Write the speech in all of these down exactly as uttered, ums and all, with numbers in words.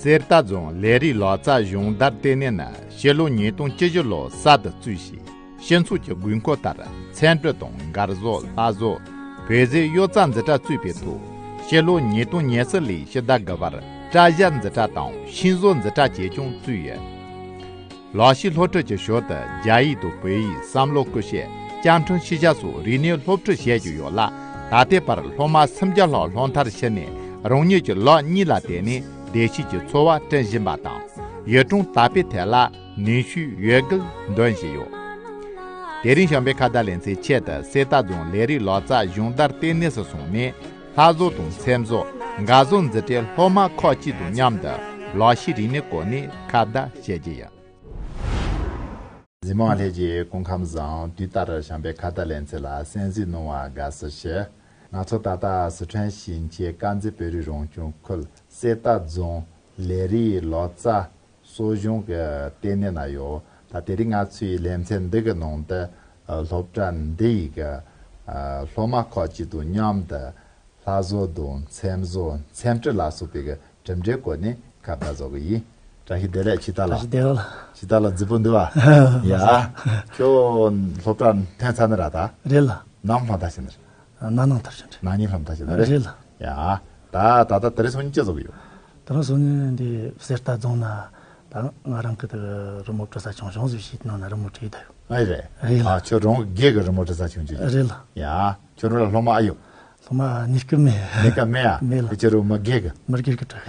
གསེར་རྟ་རྫོང་ལས་རིགས་ལག་རྩལ་སྦྱོང་བརྡར་ལྟེ་གནས་ནི་ཕྱི་ལོ་ཉིས་སྟོང་བཅུ་བཞི་ལོར་གསར་དུ་བཙུགས་ཤིང་། སྤྱི་ཚོགས་ཀྱི་དགོས་མཁོ་ལྟར་ཚན་རིག་དང་མགར་བཟོ། ལྷ་བཟོ། བོད་ཟས་གཡོ་རྩ་འཛིན་གྲྭ་བཙུགས་པའི་ཐོག་ཕྱི་ལོ་ཉིས་སྟོང་ཉེར་གསུམ་ལོའི་ཕྱི་ཟླ་དགུ་པར་སྐྲ་བཞར་འཛིན་གྲྭ་དང་ཤིང་བཟོ་འཛིན་གྲྭ་བཅས་ཀྱང་བཙུགས་ཡོད། ལག་ཤེས་སློབ་ཁྲིད་ཀྱི་ཞོར་དུ་རྒྱ་ཡིག་དང་བོད་ཡིག་བསམ་བློ་བཀོལ་སྤྱོད། བཅའ་ཁྲིམས་ཤེས་བྱ་སོགས་རིག་གནས་སློབ་ཁྲིད་བྱེད་ཀྱི་ཡོད་ལ། ད་ལྟའི་བར་སློབ་མ་སུམ་བརྒྱ་ལྷག་སློབ་མཐར་ཕྱིན་ནས་རང་ཉིད་ཀྱི་ལག་གཉིས་ལ་བརྟེན་ནས་བདེ་སྐྱིད་ཀྱི་འཚོ་བ་བསྐྲུན་བཞིན་པ་དང་། ཡུལ་གྲུ་དར་སྤེལ་ཐད་ལ་ནུས་ཤུགས་ཡོད་རྒུ་འདོན་བཞིན་ཡོད། དེ་རིང་བྱམས་པའི་ཁ་བརྡ་ལེ་ཚན་ཆེད་དུ་གསེར་རྟ་རྫོང་ལས་རིགས་ལག་རྩལ་སྦྱོང་བརྡར་ལྟེ་གནས་སུ་སོང་ནས། ལྷ་བཟོ་དང་ཚེམ་བཟོ། མགར་བཟོ་འཛིན་གྲྭའི་སློབ་མ་ཁག་ཅིག་དང་མཉམ་དུ་ལག་ཤེས་རིག་གནས་སྐོར་ནས་ཁ་བརྡ་བྱེད་ཀྱི་ཡོད། གཟིགས་མོ་བ་ལྷན་རྒྱས་སྐུ་ཁམས་བཟང་། དུས་ལྟར་བྱམས་པའི་ཁ་བརྡ་ལེ་ཚན་ལ་གསན་གཟིགས་གནང་བར་དགའ་བསུ་ཞུ། ང་ཚོ་ད་ལྟ་སི་ཁྲོན་ཞིང་ཆེན་དཀར་མཛེས་བོད་རིགས་རང་སྐྱོང་ཁུལ་གསེར་རྟ་རྫོང་ལས་རིགས་ལག་རྩལ་གསོ་སྦྱོང་གི་ལྟེ་གནས་ན་ཡོད། ད་དེ་རིང་ང་ཚོའི་ལེ་ཚན་འདི་གི་ནང་དུ་ཨ་སློབ་གྲྭ་འདི་ཡི་གི་ཨ་སློབ་མ་ཁག་ཅིག་དང་མཉམ་དུ་ལྷ་བཟོ་དང་ཚེམ་བཟོ། ཚེམ་དྲུབ་ལ་སོགས་པའི་གི་གྲུབ་འབྲས་སྐོར་ནས་ཁ་བརྡ་བཟོ་གི་ཡིན། བཀྲ་ཤིས་བདེ་ལེགས་ཕྱི་དར་ལགས། བཀྲ་ཤིས་བདེ་ལེགས་ལགས། ཕྱི་དར་ལགས་རྫིག་པོ་འདུག་བ། ཡ། ཁྱོད་སློབ་གྲྭ་ཐོན་ཚར་ནི་ར་ད། རེད་ལགས། ནམ་སློབ་མཐར་ཕྱིན་ནི་རེད། ན་ནིང་མཐར་ཕྱིན་རེད། ན་ནིང་སློབ་མཐར་ཕྱིན་ནི་རེད། རེད་ལགས། ཡ། ད་ད་ལྟ་དེ་རིང་སང་ཉིན་ཅི་བཟོ་གི་ཡོད། དེ་རིང་སང་ཉིན་འདི་གསེར་རྟ་རྫོང་ན་ད་ང་རང་གི་དེ་རི་མོ་བྲི་ས་ཆུང་ཆུང་ཟིག་ཞིག་ནང་ན་རི་མོ་བྲིས་བསྡད་ཡོད། ཨེ་རེད། རེད་ལགས། ཨ་ཁྱོད་རང་སྒེར་གི་རི་མོ་བྲི་ས་ཆུང་ཆུང་ཞིག་རེད་ལགས། ཡ། ཁྱོད་རང་ལ་སློབ་མ་ཨེ་ཡོད། སློབ་མ་གནས་སྐབས་མེད། གནས་སྐབས་མེད་ཨ། མེད་ལགས། དེ་ཁྱེད་རང་མི་སྒེར་གི་མི་སྒེར་གི་བྲིས།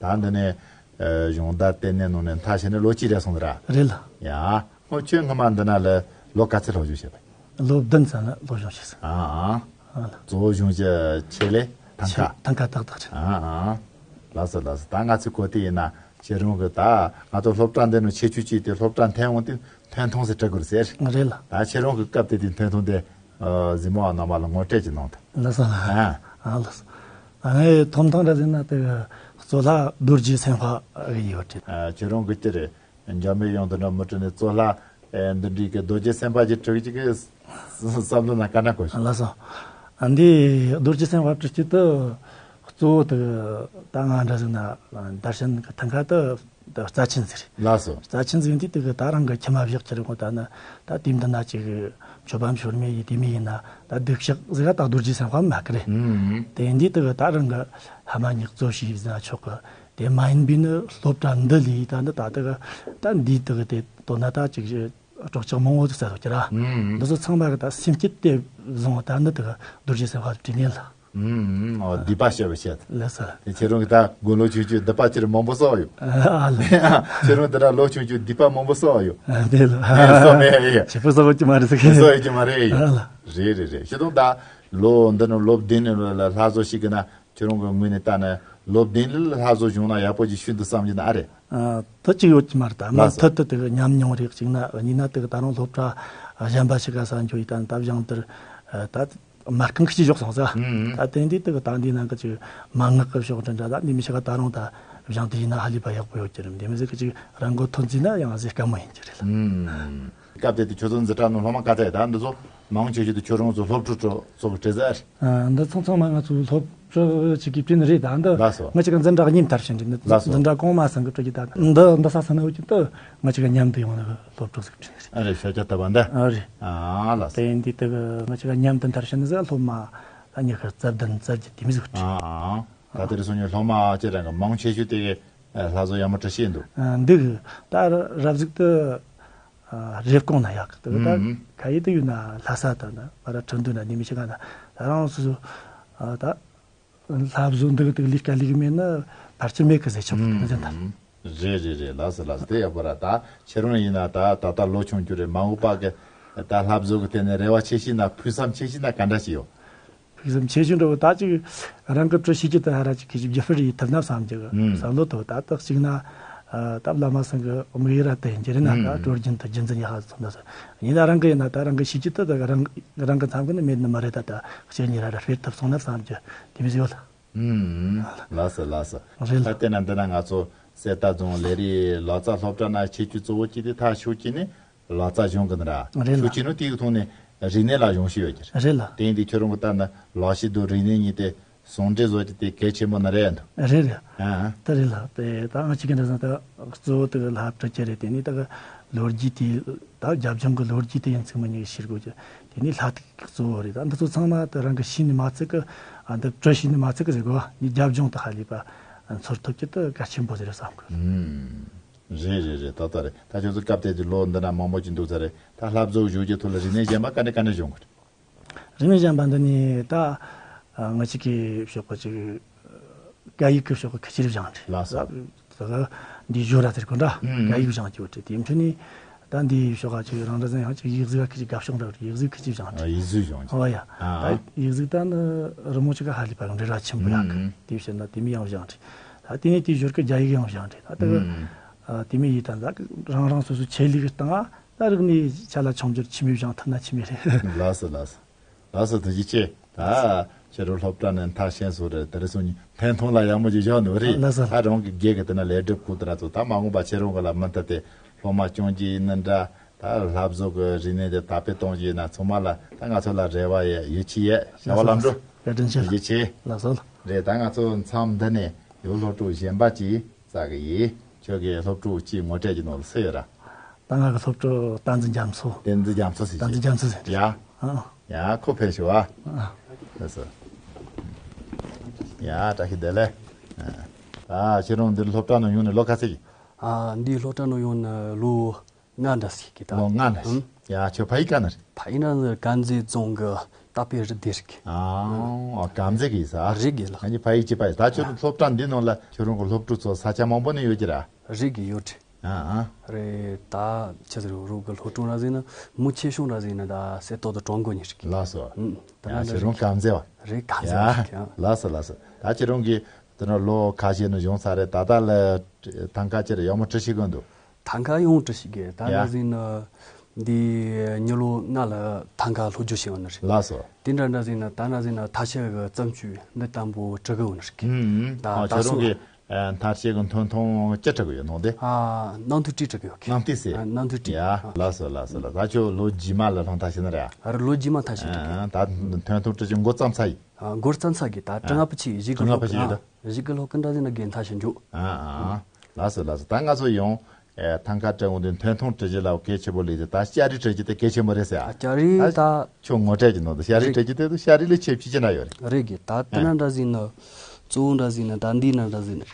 ཨ། ད་འདི་ནས་ཨ་སྦྱོང་བརྡར་ལྟེ་གནས་ནང་ནས་མཐར་ཕྱིན་ནས་ལོ་གཅིག་རེད་སོང་ཟེར་ར། རེད་ལགས། ཡ། ཨོ་ཁྱོད་སྔོན་མ་འདི་ན་ལ་ལོ་ག་ཚོད་སློབ་སྦྱོང་བྱས་པ། ལོ་བདུན་ཙམ་ལ་སློབ་སྦྱོང་བྱས་སོང་། ཨ་ཨ། ཨ་ལགས། གཙོ་བོ་སྦྱོང་བྱེད་ཆེད་ལས་ཐང་ཀ། ཆེད་ཐང་ཀ་ཏག་ཏག་རེད། ཨ་ཨ། ལགས་སོ་ལགས་སོ། ད་ང་ཚོའི་གོ་དེ་ཡིན་ན་ཁྱེད་རང་གི་ད་ང་ཚོ་སློབ་གྲྭ་འདི་ནང་ཆེད་སྤྱོད་བྱས་ཏེ་སློབ་གྲྭ་འཐེན་འོང་དུས་ཐོན་ཐུང་ཟེར་བྲི་དགོས་ཟེར། རེད་ལགས། ད་ཁྱེད་རང་གི་སྐབས་དེ་དུས་ཐོན་ཐུང་དེ་ཨ་གཟིགས་མོ་བ་རྣམ་པ་ལ་ངོ་སྤྲོད་ཅིག་གནང་དང་། ལགས་སོ། ཨ། ཨ་ལགས་སོ། ད་ངའི་ཐོབ་ཐང་ར་ཟེར་ན་དེ་གཙོ་ལྷ་རྡོ་རྗེ་སེམས་དཔའ་གི་ཡོད་རེད། ཨ་ཁྱེད་རང་གི་ཅི་རེད། འཇམ་པའི་དབྱངས་འདི་འདྲ་མི་བྲི་ནས་གཙོ་ལྷ་ཨེ་འདི་འདྲའི་གི་རྡོ་རྗེ་སེམས་དཔའ་ཅིག་བྲི་གི་ཅིག་གི་བསམ་བློ་ན་ག་འདྲ་གོ་ཤག་ལགས་སོ། ཨ་འདི་རྡོ་རྗེ་སེམས་དཔའ་བྲི་རྒྱུ་དུ་གཙོ་བོ་དུ་ད་ང་འདྲ་ཟིག་ན་དར་ཤན་གི་ཐང་ཀ་དུ་རྩ་ཆེན་ཟིག་རེད། ལགས་སོ། རྩ་ཆེན་ཟིག་འདི་དུ་གི་ད་རང་གི་ཁྱིམ་མ་བཞག་ཁྱེར་གོ་ད་ནི་ད་དེ་འདི་ན་ཅིག་མཆོད་པ་མཆོད་མེ་ཡི་དེ་མི་ཡིན་ན་ད་སྡིག་བཤགས་ཟིག་ག་ད་རྡོ་རྗེ་སེམས་དཔའ་མ་གི་རེད། ཨུམ། དེ་འདི་དུ་གི་ད་རང་གི་ཕ་མ་གཉིས་གཙོ་བྱས་ཟིན་ཆོག་གི་དེ་མ་ཡིན་པའི་ནི་སློབ་གྲྭ་འདི་ལས་ད་འདི་ད་ལྟ་གི་ད་འདིའི་དག་དེ་དོ་ན་ད་ཅིག་གྲོགས་ཆག་མང་བོ་ཟིག་ཟ་ཐུབ་ཀྱི་ར། ཨུམ། འདི་ཚོ་ཚང་མ་གི་ད་སེམས་བསྐྱེད་དེ་བཟུང་བ་ད་འདི་དག་རྡོ་རྗེ་སེམས་དཔའ་དྲིན་ལན་ལ། ཨུམ། ཨོ་སྡིག་པ་ཞེས་པ་བཤད། ལགས་སོ། དེ་ཁྱེད་རང་གི་ད་དགུང་ལོ་ཆུང་ཆུང་སྡིག་པ་ཁྱེད་རང་མང་པོ་བསགས་ཡོད། ཨ་ལ། ཁྱེད་རང་དེ་ན་ལོ་ཆུང་ཆུང་སྡིག་པ་མང་པོ་བསགས་ཡོད། ཨ་དེ་ལ། ཨེ་བསགས་མེད་ཨེ་ཡ། ཆེ་པོ་བསགས་ཡོད་ཀྱི་མ་རེད་ཟེར་གི། བསགས་ཡོད་ཀྱི་མ་རེད་ཨེ་ཡ། ཨ་ལ། རེད་རེད་རེད། ཁྱེད་རང་ད་ལོ་འདི་ནང་ལོ་བདུན་ནང་ལ་ལྷ་བཟོ་ཞིག་གི་ན། ཁྱེད་རང་གི་ངོས་ནས་ལྟ་ན་ལོ་བདུན་ལ་ལྷ་བཟོ་བྱུང་ན་ཡག་པོ་ཅིག་ཤུལ་འདུག་བསམ་གྱི་ན་ཨ་རེད། ཨ། དེ་གཅིག་ཡོད་ཀྱི་མ་རེད་ད། མུ་ལགས་སོ། མཐུད་དུ་དེ་གི་ཉམས་མྱོང་རེད་གཅིག་ན་གཉིས་ན་དེ་གི་ད་རུང་སློབ་གྲྭ་གཞན་པ་ཞིག་ག་ས་འགྱོ་ཡི་ད་ད་སྦྱང་དེར་ད་མ་རྐང་གཅིག་བཞག་སོང་ས། ཨུམ། ད་དེ་འདི་དེ་གི་ད་འདི་ནང་གི་ཅིག་མ་ངག་གི་ཕྱོགས་དྲན་འདྲ་ད་འདི་མི་ཞིག་ག་ད་རུང་ད་སྦྱང་དེ་ཡིན་ན་ཧ་ལས་པ་ཡག་པོ་ཡོད་ཀྱི་རེད། འདི་མི་ཟིག་གི་ཅིག་རང་མགོ་ཐོན་རྩིས་ན་ཡང་ཟིག་དཀའ་མོ་ཡིན་གྱི་རེད་ལ། ཨུམ། སྐབས་དེ་དུས་ཁྱོད་ཚོ་འཛིན་གྲྭ་ནང་སློབ་མ་ག་ཚད་ད་འདི་ཚོ་མང་ཆེ་ཤོས་དུ་ཁྱོད་རང་ཚོ་སློབ་ཕྲུག་ཚོ་ཚོ་གི་གྲས་ཟེར། ཨ། འདི་ཚང་ཚང་མ་ང་ཚོའི་སློབ་ཕྲུག་ཅིག་གིས་བྲིས་ནི་རེད་ད་འདི། ལགས་སོ། ང་ཅིག་འཛིན་གྲྭ་གཉིས་མཐར་ཕྱིན་རེད་འདི། ལགས་སོ། འཛིན་གྲྭ་གོང་མ་ཚང་གི་བྲིས་ཀྱི་ད་འདི་འདི་ས་ས་ན་འོ་ཅིག་ཏུ་ང་ཅིག་མཉམ་དུ་ཡོང་ནི་སློབ་ཕྲུག་ཟིག་བྲིས་ནི་རེད། ཨ་རེད་ཤ་ཁྱ་ལྟ་བ་འདི། ཨ་རེད། ཨ་ལགས་སོ། དེ་ཡིན་དུས་དུ་ང་ཅིག་མཉམ་དུ་མཐར་ཕྱིན་ནི་ཟེར་སློབ་མ་ད་ཉི་ཤུ་རྩ་བདུན་རྩ་བརྒྱད་དེ་མི་ཟིག་བྲིས། ཨ་ཨ། ད་དེ་རེ་སོང་ཉིན་སློབ་མ་ཅེ་རང་གི་མང་ཆེ་ཤོས་དེ་གི་ལྷ་བཟོ་ཡག་མོ་བྲི་ཤེས་འདུག་ཨ། འདུག་ད་རབ་གཟུགས་དུ། ཨ། རེབ་གོང་ན་ཡག་གི་དུ་ད་ཨུམ། ཁ་ཡིད་དུ་ཡོད་ན་ལྷ་ས་དང་ན་བ་ར་ཁྲིན་ཏུ་ན་ནི་མི་ཤི་ག་ན་ད་རང་སུ་སུ་ཨ་ད་ལྷ་བཟོ་འདུག་དུ་ལས་ཀ་ལས་གི་མེད་ན་ཕར་ཆེར་མེད་གི་ཟེར་ཆོག་གི་ཨུམ། འཛིན་ད། རེད་རེད་རེད། ལགས་སོ་ལགས་སོ། དེ་ཡག་པོ་ར། ད་ཁྱེད་རང་ཡིན་ན་ད་ད་ལྟ་ལོ་ཆུང་རྒྱུ་རེད། མ་འོངས་པ་གི་ད་ལྷ་བཟོ་གི་ཐད་ནས་རེ་བ་ཆེ་ཤོས་ན་ཕུགས་བསམ་ཆེ་ཤོས་ན་ག་འདྲ་ཞིག་ཡོད། ཕུགས་བསམ་ཆེ་ཤོས་འདྲ་བོ་ད་ཅིག་རང་གི་བྲི་ཤེས་ཀྱི་ད་ཧ་ར་ཅིག་གི་ཅིག་རྒྱུ་སྤུས་ཡིད་ཐུབ་ན་བསམ་གྱི་ཨུམ། བསམ་བློ་ཐོབ། ད་ཏག་ཅིག་ན་ཨ་ད་བླ་མ་སེང་གི་དམིགས་ཡུལ་ར་དེ་ཡིན་གྱི་རེད་ན། ད་ཨུམ། སྲོལ་རྒྱུན་དུ་རྒྱུན་འཛིན་ཡག་ཧ་ཚང་ད་ཟེར་ཡིན་ན་རང་གི་ཡིན་ན་ད་རང་གི་ཤེས་ཀྱི་ད་ད་རང་རང་གི་མཚམས་གི་ནི་མེད་ནི་མ་རེད། ད་ད་ཕྱིར་ཉིན་ར་ར་སྤེལ་ཐུབ་སོང་ན་བསམ་གྱི་དེ་མི་ཟེར་ཡོད་ལ། ཨུམ། ལགས་སོ་ལགས་སོ། རེད་ལ། ད་དེ་ན་འདི་ན་ང་ཚོ་གསེར་རྟ་རྫོང་ལས་རིགས་ལག་རྩལ་སློབ་གྲྭ་ན་ཆེད་སྤྱོད་གཙོ་བོ་གཅིག་དེ་ད་ཤོད་ཀྱི་ནི། ལག་རྩལ་སྦྱོང་གི་ནི་ར། རེད་ལ། ཤུགས་ཆེ་ནོ་དེའི་ཐོག་ནས་རིག་གནས་ལ་སྦྱོང་ཤེས་ཡོད་ཀྱི་རེད། རེད་ལ། དེ་ཡིན་དུས་ཁྱོད་རང་གི་ལྟ་ན་ལག་ཤེས་དང་རིག་གནས་གཉིས་དེ་ ཟུང་འབྲེལ་བཟོ་རྒྱུ་དེ་གལ་ཆེན་པོ་ནི་རེད་འདུག་རེད་རེད། ཨ་ད་རེད་ལ་དེ་ད་ང་གཅིག་གི་འདྲ་ཟེར་ན་ད་གཙོ་བོ་དེ་གི་ལྷ་བྲི་རྒྱུ་རེད། དེ་ནས་ད་གི་ལོ་རྒྱུས་དེ་ད་རྒྱབ་ལྗོངས་གི་ལོ་རྒྱུས་དེ་ཡིན་ཚང་མ་ཉིད་ཤེས་དགོས་རྒྱུ། དེ་ནས་ལྷ་དེ་གི་གཙོ་བོ་རེད། ད་འདི་ཚོ་ཚང་མ་ད་རང་གི་ཤེས་ནི་མ་ཚད་གི། ཨ་འདི་བྲི་ཤེས་ནི་མ་ཚད་གི་ཟེར་དགོས། ནི་རྒྱབ་ལྗོངས་དེ་ཧ་ལས་པ་ཚོར་ཐུབ་རྒྱུ་དེ་གལ་ཆེན་པོ་ཟེར་བསམ་གི། རེད་རེད་རེད། ད་ལྟ་རེད། ད་ཁྱོད་ཚོ་སྐབས་དེ་དུས་ལོ་འདི་ན་མང་པོ་ཅིག་འདུག་ས་རེད། ད་ལྷ་བཟོ་བཞུགས་རྒྱུ་ཐུག་ལ་རིག་གནས་གཞན་པ་ག་འདྲ་ག་འདྲ་སྦྱོང་གི་རེད། རིག་གནས་གཞན་པ་འདི་ནི་ད་ང་གཅིག་གི་ཕྱོགས་གཅིག་སྐད་ཡིག་གི་ཕྱོགས་ཁ་ཆེར་སྦྱངས་རེད། ལགས་སོ། ད་འདི་ཞོར་ར་ཟེར་གོ་འདྲ་སྐད་ཡིག་སྦྱངས་ཀྱི་ཡོད་རེད། དེ་འཕྲོ་ནི་ད་འདི་ཕྱོགས་ཁ་ཅིག་རང་འདྲ་ཟེར་ཡང་ཅིག་ཡིག་གཟུགས་ཁ་ཅིག་དགའ་ཕྱོགས་འདྲ་རེད། ཡིག་གཟུགས་ཁ་ཅིག་སྦྱངས་རེད། ཡིག་གཟུགས་སྦྱངས་ཀྱི། ཨོ་ཡ། ད་ཡིག་གཟུགས་ད་ནི་རི་མོ་ཅིག་ག་ཧ་ལས་པ་རང་འདྲ་ར་ཆེན་པོ་ཡག་གི། དེ་བྱས་ན་དེ་མི་ཡང་སྦྱངས་རེད། ད་དེ་ནས་དེ་ཞོར་གི་རྒྱ་ཡིག་ཡང་སྦྱངས་རེད། ད་ད་དེ་མི་ཡིས་ད་ད་རང་རང་སོ་སོའི་ཆེད་ལས་ཀྱི་སྟེང་ད་རིག་གནས་ཆ་ལ་མཆོང་བསྒྱུར་ཆི་མོ་སྦྱངས་ཐུབ་ན་ཆི་མོ་རེད། ལགས་སོ་ལགས་སོ། ལགས་སོ། ཐུགས་རྗེ་ཆེ། ད་ཁྱེད་རང་སློབ་གྲྭ་ནས་མཐར་ཕྱིན་སོང་རེད། དེ་རིང་སང་ཉིན་འཕྲིན་ཐུང་ལ་ཡག་མོ་ཅིག་བཞག་འདུག་རེད། ལགས་སོ། ད་རང་གི་སྒེར་གྱི་དེ་ན་ལས་སྒྲུབ་ཁུལ་དེ་འདྲ་ཚོ་ད་མ་འོངས་པ་ཁྱེད་རང་གི་ལ་མུ་མཐུད་དེ་སློབ་མ་སྐྱོང་རྒྱུ་ཡིན་ན་འདྲ། ད་ལྷ་བཟོ་གི་རིག་གནས་དེ་དར་སྤེལ་གཏོང་རྒྱུ་ཡིན་ན་ཚང་མ་ལ་ད་ང་ཚོ་ལ་རེ་བ་ཡོད། ཡིད་ཆེས་ཡོད། བྱ་བ་ལམ་འགྲོ། བཀའ་དྲིན་ཆེ། ཐུགས་རྗེ་ཆེ། ལགས་སོ། རེད། ད་ང་ཚོ་མཚམས་འདི་ནས་ཡང་སློབ་ཕྲུག་གཞན་པ་ཅིག་བཙལ་གི་ཡིན། ཁྱོད་ཀྱི་སློབ་ཕྲུག་ཅིག་ངོ་སྤྲོད་ཀྱི་ནང་ལ་སུ་ཡོད་ར། ད་ང་གི་སློབ་ཕྲུག་བསྟན་འཛིན་རྒྱ་མཚོ། བསྟན་འཛིན་རྒྱ་མཚོ་ཟེར། བསྟན་འཛིན་རྒྱ་མཚོ་ཟེར། ཡ། ཨ། ཡ། ཁོ་ཕེབས་ཤོག་ཨ། ཨ། ལགས་སོ། ཡ། བཀྲ་ཤིས་བདེ་ལེགས། ཨ། ཁྱེད་རང་འདིར་སློབ་གྲྭ་ནང་ཡོང་ནས་ལོ་ག་ཚོད་ཡིན། ཨ། འདིའི་སློབ་གྲྭ་ནང་ཡོང་ནས་ལོ་ལྔ་འདྲ་ཟིག་གི་ད། ལོ་ལྔ་ལ། ཨང་། ཡ། ཁྱོད་ཕ་ཡུལ་ག་ནས་རེད། ཕ་ཡུལ་ན་དཀར་མཛེས་རྫོང་གི་ཏ་པའི་རི་དེ་རེད་གི། ཨ། ཨ། དཀར་མཛེས་གི་ཡིན་ས། རེད་གི་ལགས། ཨ་ནི་ཕ་ཡུལ་གཅིག་པ་ཡིན། ད་ཁྱོད་རང་སློབ་གྲྭ་འདི་ནང་ལ་ཁྱོད་རང་གི་སློབ་ཕྲུག་ཚོ་ས་ཆ་མང་པོ་ནས་ཡོད་ཀྱི་ར། རེད་གི་ཡོད་རེད། ཨ་ཨ། རེད། ད་ཆི་ཟེར་རུ་གི་སློབ་ཕྲུག་ར་ཟེར་ན་མི་ཆེ་ཆུང་ར་ཟེར་ན་ད་སེ་ཏོག་ཏོ་གྲོང་གོ་ཉི་ཤིག་གི། ལགས་སོ། ཨུམ། ད་ཡ། ན་ཁྱེད་རང་དཀར་མཛེས་པ། རེད། དཀར་མཛེས་པ་ཡ། ཞིག་ཡང་། ལགས་སོ་ལགས་སོ། ད་ཁྱེད་རང་གི་དེ་ནས་ལོ་ཁ་ཤས་ནས་བྱུང་ས་རེད། ད་ལྟ་ལ་ཐང་ཀ་ཅིག་ཡག་མོ་འབྲི་ཤེས་གི་འདུག་ཐང་ཀ་ཡང་འབྲི་ཤེས་གི། ད་ཡ། ན་ཟེར་ན་འདི་མྱི་ལོ་ལྔ་ལ་ཐང་ཀ་སློབ་སྦྱོང་བྱས་ཡོད་ནི་རེད། ལགས་སོ། དེ་འདྲ་འདྲ་ཟེར་ན་ད་ན་ཟེར་ན་ཐ་ཤལ་གི་བརྩམས་ཆོས་འདི་དང་པོ་འབྲི་གི་ཡོད་ནི་རེད་གི། ཨུམ། ད་ཨ། ད་ཁྱེད་རང་སོ་གི་ཨ་མཐར་ཕྱིན་གི་ཐུང་ཐུང་ཅི་འབྲི་གི་ཡོད་ནོ་དེ། ཨ། རྣམ་ཐོས་བྲིས་འབྲི་གི་ཡོད་གི། རྣམ་ཐོས་ཟེར། ཨ། རྣམ་ཐོས་བྲིས། ཡ། ལགས་སོ་ལགས་སོ་ལགས། ད་ཁྱོད་ལོ་རྗེས་མ་ལ་སློབ་མཐར་ཕྱིན་ནི་རེད། ཨ། ལོ་རྗེས་མ་མཐར་ཕྱིན་འབྲི་གི་ཡོད། ཨ། ད་ཐུང་ཐུང་བྲིས་ཀྱི་འགོ་བརྩམས་ཚར་ཡིན། ཨ། འགོ་བརྩམས་ཚར་གི། ད་ཨ། དྲི་ང་ཕུ་ཆི་གཞིས་ཀ་དྲི་ང་ལྷོ་ཕུ་ཆི་ཡོད་ད། ཨ། གཞིས་ཀ་ལྷོ་ཀི་འདྲ་ཟེར་ན་གི་མཐར་ཕྱིན་འཇུག་ཨ་ཨ། ལགས་སོ་ལགས་སོ། ད་ང་ཚོ་ཡང་ཨེ་ཐང་ཀ་བྲི་འོང་དུས་ཐུང་ཐུང་བྲི་རྒྱུ་ལ་གལ་ཆེན་པོ་ལས་ཟེར། ད་ལྕགས་རིས་བྲི་རྒྱུ་དེ་གལ་ཆེན་པོ་རེད་ཟེར། ཨ། ལྕགས་རིས་ད་ད་ཁྱོད་ངོ་སྤྲད་ཀྱི་ནོ་ད། ལྕགས་རིས་རེད། བྲི་རྒྱུ་དེ་ད་ལྕགས་རིས་ལས་ཆེ་བྱས་ཅི་འདྲ་ཡོད་རེད། རེད་གི། ད་དེ་ཨ། ན་འདྲ་ཟེར་ན་གཙོ་བོ་འདྲ་ཟེར་ན་ད་འདི་ན་འདྲ་ཟེར་ན་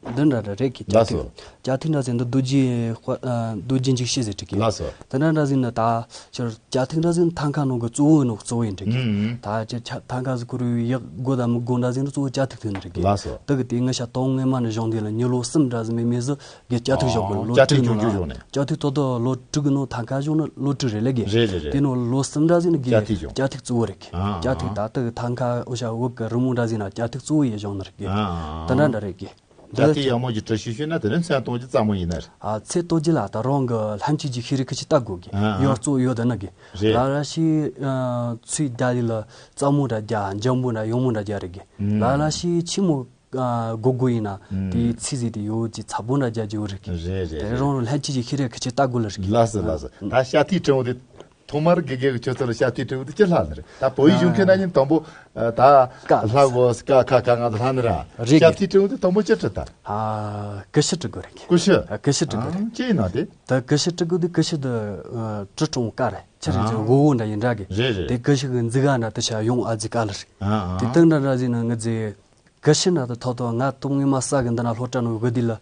འདི་འདྲ་འདྲ་རེད་གི། ལགས་ལྕགས་སོ། ཐིག་ལྕགས་ཐིག་འདྲ་ཟེར་ན་ད་རྡོ་རྗེ་དཔལ་ཨ་རྡོ་རྗེ་འཇིགས་བྱེད་ཟེར་རེད་གི། ལགས་སོ། དེ་ན་འདྲ་ཟེར་ན་ད་ཁྱོད་ལྕགས་ཐིག་འདྲ་ཟེར་ན་ཐང་ཀ་ནང་གི་གཙོ་བོ་ནང་གཙོ་བོ་ཡིན་རེད་གི། ཨུམ། ད་ཁྱེད་ཆ་ཐང་ཀ་ཟེར་ཁོ་རུ་ཡག་དགོས་དང་མི་དགོས་འདྲ་ཟེར་ན་གཙོ་བོ་ལྕགས་ཐིག་ཐོན་ནི་རེད་གི། ལགས་སོ། དེ་གི་དེ་ང་ཤ་སྟོང་སྔོན་མ་ནས་བཞག་འདི་ལ་མྱི་ལོ་གསུམ་འདྲ་ཟེར་མེད་མེད་ཟེར་གི་ལྕགས་ཐིག་བཞག་དགོས། ཨོ། ལོ་ལྕགས་ཐིག་དྲུག་ཆུང་ཆུང་བཞག་ནས། ལྕགས་ཐིག་ཏོག་ཏོ་ལོ་དྲུག་གི་ནང་ཐང་ཀ་བཞག་ན་ལོ་དྲུག་རེད་ལེ་གི། རེད་རེད་རེད། དེ་ནང་ལོ་གསུམ་འདྲ་ཟེར་ན་གི་ལྕགས་ཐིག་བཞག་ལྕགས་ཐིག་གཙོ་བོ་རེད་གི། ཨ་ཨ། ལྕགས་ཐིག་ད་ལྟ་གི་ཐང་ཀ་འོ་ཤ་འོག་གི་རི་མོ་འདྲ་ཟེར་ན་ལྕགས་ཐིག་གཙོ་བོ་ཡིན་བཞག་ནི་རེད་གི། ཨ་ཨ། དེ་འདྲ་འདྲ་རེད་གི། ལྕགས་ཐིག་ཡག་མོ་ཅིག་བྲི་ཤེས་ཤེས་ན་དེ་རིང་མཚན་གཏོང་རྒྱུ་སླ་མོ་ཡིན་ནི་རེད། ཨ། ཚེ་ལྟོ་རྒྱུ་ལ་ད་རང་གི་ལྷན་སྐྱེས་ཀྱི་ཤེས་རིག་ཁི་ཆི་ལྟ་དགོས་གི། ཨ་ཨ། ཡོད་གཙོ་ཡོད་དེ་ནི་གི། རེད། ལ་ལ་ཞིག་ཨ་ཚུལ་རྒྱ་ལི་ལ་གཙང་མོ་འདྲ་རྒྱ་འཇམ་པོ་འདྲ་ཡོང་མོ་འདྲ་རྒྱ་རེད་གི། ཨུམ། ལ་ལ་ཞིག་ཆི་མོ་ཨ་སྒོ་སྒོ་ཡིན་ན་ཨུམ། དེའི་ཚིག་ཟིག་དེ་ཡོད་ཀྱི་ཚ་པོ་འདྲ་རྒྱ་རྒྱུ་རེད་གི། རེད་རེད་དེ་རེད། རང་ལྷན་སྐྱེས་ཀྱི་ཤེས་རིག་ཁི་ཆི་ལྟ་དགོས་ལ་རེད་གི། ལགས་སོ་ལགས་སོ། ཨ། ད་ལྕགས་ཐིག་བྲི་འོང་དུས། ཐོག་མར་དགེ་རྒན་གྱིས་ཁྱོད་ཚོ་ལ་ཞབས་ཕྱི་སྤྲད་དུས་ཅི་ལྷག་ནི་རེད། ད་བོད་ཡིག་སྦྱོང་མཁན་ན་ཡིན་དང་པོ་ཨ་ད་ཀ་ལྷག་གོ་ཀ་ཁ་ག་ང་ཚོ་ལྷག་ནི་ར། རེད་ཞབས་ཕྱི་སྤྲད་དུས་དང་པོ་ཅི་སྤྲད་ད། ཨ། ཀུ་ཤུ་སྤྲད་དགོས་རེད་གི། ཀུ་ཤུ། ཨ། ཀུ་ཤུ་སྤྲད་དགོས་རེད། ཨ། ཅི་ཡིན་ན་དེ། ད་ཀུ་ཤུ་སྤྲད་དགོས་དུས་ཀུ་ཤུ་དེ་ཨ་སྤྲི་གྲོང་ཀ་རེད། ཆི་རེད་ཨ། ཅེ་འོ་འོ་འདྲ་ཡིན་འདྲ་གི། རེད་རེད། དེ་ཀུ་ཤུ་གི་མཛུ་ག་འདྲ་དེ་ཤ་ཡོང་ཨ་ཙི་ཀ་ལ་རེད། ཨ་ཨ། དེ་སྟེང་འདྲ་འདྲ་ཟིག་ན་ང་ཚོས། ཀུ་ཤུ་ན་ད་ཐོག་ཐོག་ང་ཐོག་ངེ་མ་ས་གི་འདི་ན་སློབ་གྲྭ་ནང་གི་དེ་ལ་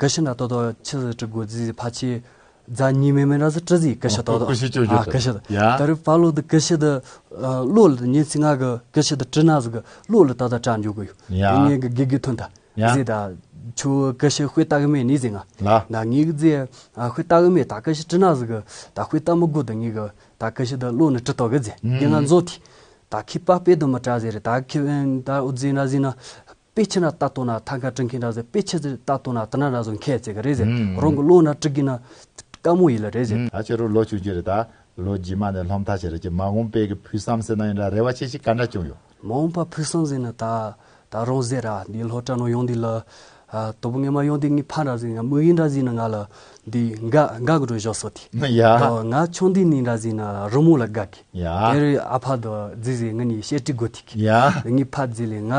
ཀུ་ཤུ་ན་ད་ཐོག་ཆི་ཟིག་སྤྲི་དགོས་ཟིག་ཕ་ཆེ་རྫ་ཉི་མེ་མེ་ར་ཟིག་སྤྲི་ཟིག་ཀུ་ཤུ་ད་ཐོག་ཀུ་ཤུ་ཅོ་ཅོ་ཨ་ཀུ་ཤུ་ད། ཡ། ད་རེས་ཕ་ལོ་ད་ཀུ་ཤུ་ད་ལོ་ལ་ཉིན་ཚིག་ང་གི་ཀུ་ཤུ་ད་སྤྲི་ན་ཟིག་ལོ་ལ་ད་ད་དྲ་འཇུག་གི་ཡོད། ཡ། ངེ་གི་དགེ་རྒན་ཐོན་ད། ཡ། ཟིག་ད་ཆུ་ཀུ་ཤུ་དཔེ་ལྟ་གི་མེད་ནི་ཟིག་ང་ལ། ད་ངེ་གི་ཟིག་ཨ་དཔེ་ལྟ་གི་མེད། ད་ཀུ་ཤུ་སྤྲི་ན་ཟིག་ད་དཔེ་ལྟ་མི་དགོས། ད་ངེ་གི་ད་ཀུ་ཤུ་ད་ལོ་ནི་སྤྲི་ཏོ་གི་ཟིག་ངེ་ང་ཟོ་ཐི། ད་ཁི་པ་པེ་དུ་མི་དྲ་ཟེར་ད་ཁི་ད་འུ་ཛི་ན་ཟི་ན་པེ་ཆི་ན་ལྟ་ཏོ་ན་ཐང་ཀ་ཀྲིན་ཁི་ན་ཟེར་པེ་ཆི་ཟེར་ལྟ་ཏོ་ན་ད་ན་ན་ཟོ་ཁེ་ཚེ་གི་རེད་ཟེར། ཨུམ། རོང་གི་ལོ་ན་ཀྲི་གི་ན་ཀ་མོ་ཡི་ལ་རེད་ཟེར། ཨུམ། ད་ཁྱེད་རང་ལོ་ཆུང་ཆུང་རེད་ད། ལོ་རྗེས་མ་ནས་སློབ་མཐར་ཕྱིན་རེད་ཀྱི་མ་འོངས་པའི་གི་ཕུགས་བསམ་ཟེར་ན་ཡིན་ད་རེ་བ་ཆེ་ཞིག་ག་འདྲ་བྱུང་ཡོད། མ་འོངས་པ་ཕུགས་བསམ་ཟེར་ན་ད་ད་རོང་ཟེར་ར་འདི་སློབ་གྲྭ་ནང་ཡོང་འདི་ལ་ ཨ། དོ་པོ་ངས་མ་ཡོང་དེ་ངའི་ཕ་འདྲ་ཟིག་ང་མོ་ཡིན་འདྲ་ཟིག་ན་ང་ལ་འདི་འགའ་འགའ་གི་འགྲོ་བཞག་སོ་དེ། ཡ། ད་ང་ཆུང་དུས་ནས་འདྲ་ཟིག་ན་རི་མོ་ལ་དགའ་གི། ཡ། དེ་རེད་ཨ་ཕ་དོ་རྫི་ཟིག་ང་ནི་བཤད་ཀྲི་དགོ་ཐིག། ཡ། ངའི་ཕ་རྫི་ལས་ང་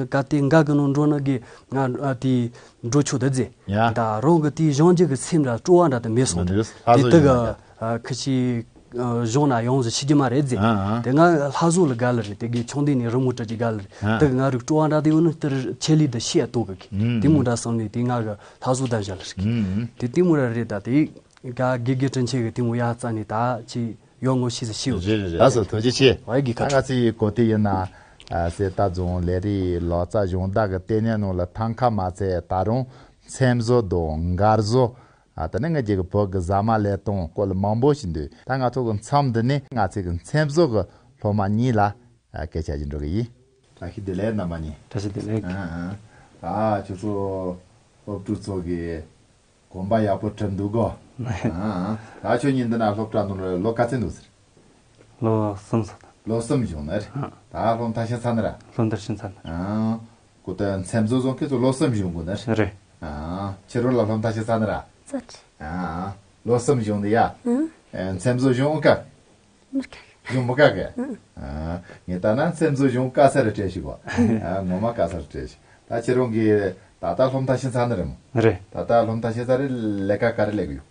ག་དེ་འགའ་གི་ནང་འགྲོ་ན་གི་ང་ཨ་དེ་འགྲོ་ཆོག་ད་རྫི། ཡ། ད་རང་གི་དེ་གཞོན་སྐྱེས་གི་སེམས་འདྲ་སྤྲོ་བ་འདྲ་དེ་མེད་སོང་། མི་འདུག་ལྷ་དེ་བཟོ་དེ་ཡོད་གི། ན་ཁི་ཆི་གཞུང་ན་ཡོངས་སུ་ཤི་རྒྱུ་མ་རེད་ཟེར། ཨ་ཨ། དེ་ང་ལྷ་བཟོ་ལ་དགའ་ལ་རེད། དེ་གི་ཆུང་དུས་ནས་རི་མོ་བྲི་རྒྱུ་དགའ་ལ་རེད། ཨ། དེ་གི་ང་རིག་སྤྲོ་བ་འདྲ་དེ་ཡོད་ནི་དེར་ཆེད་ལས་དེ་ཤེས་ཡ་ཏོག་གི་གི། ཨུམ། དེ་མོ་འདྲ་བསམ་ནས་དེ་ང་གི་ལྷ་བཟོ་ད་བཞག་ལ་རེད། ཨུམ། དེ་དེ་མོ་ར་རེད། ད་དེ་ག་དགེ་རྒན་དྲིན་ཆེ་གི་དེ་མོ་ཡ་རྩ་ནས་ད་ཅི་ཡོང་ངོ་ཤེས་སུ་ཤེས་ཡོད། རེད་རེད་རེད། ལགས་སོ་ཐུགས་རྗེ་ཆེ། ཨོ་ཡ་གི་ཁ་ད་ང་ཁྲོ། ཚོའི་གོ་དེ་ཡིན་ན། ཨ། གསེར་རྟ་རྫོང་ལས་རིགས་ལག་རྩལ་སྦྱོང་བརྡར་གི་ལྟེ་གནས་ནང་ལ་ཐང་ཁ་མ་ཚད་ད་རུང་ཚེམ་བཟོ་དང་མགར་བཟོ། ཨ། དེ་ནས་ངེད་ཀྱི་བོད་ཀྱི་ཟ་མ་ལས་སྟངས་སྐོར་ལ་མང་པོ་ཞིག་འདུག། ད་ང་ཚོ་གི་མཚམས་འདི་ནས་ང་ཚོའི་གི་མཚན་བཟོ་གི་སློབ་མ་གཉིས་ལ། ཨ། སྐད་ཆ་ཞིག་འགྲོ་གི་ཡིན། བཀྲ་ཤིས་བདེ་ལེགས་རྣམ་པ་གཉིས། བཀྲ་ཤིས་བདེ་ལེགས། ཨ་ཨ། ད་ཁྱོད་ཚོ་སློབ་ཕྲུག་ཚོ་གི་གོམ་པ་ཡག་པོ་གྲུབ་འདུག་གོ། ཨ་ཨ། ད་ཁྱོད་གཉིས་འདི་ན་སློབ་གྲྭ་ནང་ལ་ལོ་ག་ཚོད་འདུག་ཟེར། ལོ་གསུམ་ཙམ། ལོ་གསུམ་བྱུང་ནི་རེད། ཨ། ད་སློབ་མཐར་ཕྱིན་ཚར་ནི་ར། སློབ་མཐར་ཕྱིན་ཚར་ནི། ཨ། གོ་ད་མཚན་བཟོ་བཟོ་མཁན་ཚོ་ལོ་གསུམ་བྱུང་གོ་ནི་རེད། རེད། ཨ། ཁྱེད་རང་ལ་སློབ་མཐར་ཕྱིན་ཚར་ནི་ར། ཚར། ཨ། ལོ་གསུམ་བྱུང་ནི་ཡ། ཨང་། ཨ། མཚན་བཟོ་གཞུང་དཀའ། མི་དཀའ། གཞུང་མི་དཀའ་གི། ཨང་། ཨ། ངས་ད་ན་མཚན་བཟོ་གཞུང་དཀའ་ས་རེད་དྲན་ཞིག་གོ། ཨ། ངོ་མ་དཀའ་ས་རེད་དྲན་ཞིག། ད་ཁྱེད་རང་གིས་ད་ལྟ་སློབ་མཐར་ཕྱིན་ཚར་ནི་རེད་མོ། རེད། ད་ལྟ་སློབ་མཐར་ཕྱིན་ཚར་རེད། ལས་ཀ་ག་རེ་ལས་གི་ཡོད།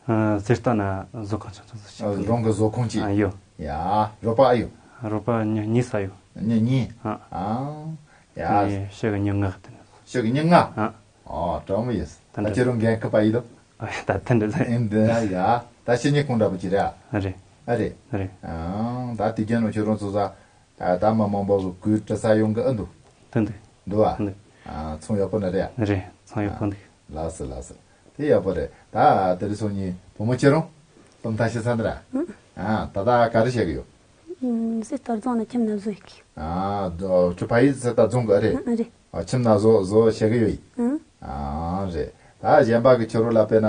ཨ། གསེར་རྟ་ན་བཟོ་ཁང་ཆུང་ཆུང་ཟིག་ཅིག་ཨ། རང་གི་བཟོ་ཁང་ཅིག་ཨ་ཡོད། ཡ། རོགས་པ་ཨ་ཡོད། རོགས་པ་མྱི་གཉིས་ཙམ་ཡོད། མྱི་གཉིས། ཨ། ཨ། ཡ། དེ་ནས་ཕྱི་གི་མྱི་ལྔ་དེ་ནས། ཕྱི་གི་མྱི་ལྔ། ཨ། ཨོ་དྲང་མོ་ཡིན། ད་ད་འདྲ། ཁྱེད་རང་འགན་ཁུར་པ་ཡིན་དོ། ཨ། ད་ད་འདྲ་ཟིག་ཨེ་འདི་ན་ཡ། ད་ཕྱི་ཉིན་ཁོང་འདྲ་པོ་ཅིག་རེད་ཨ། རེད། ཨ་རེད། རེད། ཨ། ད་དེ་རྒྱན་ནོ་ཁྱོད་རང་ཚོ་ས། ད་ད་མི་མང་པོ་གི་གུས་བཀུར་ས་ཡོང་གི་ཨ་འདུག་དེ་འདུག་འདུག་ཨ། འདུག་ཨ། ཚོང་ཡག་པོ་ན་རེད་ཨ། རེད། ཚོང་ཡག་པོ་འདུག་ལགས་སོ་ལགས་སོ། དེ་ཡག་པོ་རེད། ད་དེ་རིང་སང་ཉིན་བུ་མོ་ཁྱེད་རང་སློབ་མཐར་ཕྱིན་ཚར་འདི་ར། ཨ། ད་ལྟ་ག་རེ་བྱེད་གི་ཡོད། ཨུམ། གསེར་རྟ་རྫོང་ནས་ཁྱིམ་ན་བཟོ་ཡི་གི། ཨ། ཁྱོད་ཕ་ཡུལ་གསེར་རྟ་རྫོང་གི་རེད། ཨ། རེད། ཨ། ཁྱིམ་ན་བཟོ་བཟོ་བྱེད་གི་ཡོད་ཡིན། ཨ། ཨ་རེད། ད་གཞན་པ་གི་ཁྱོད་རང་ལ་དཔེར་ན་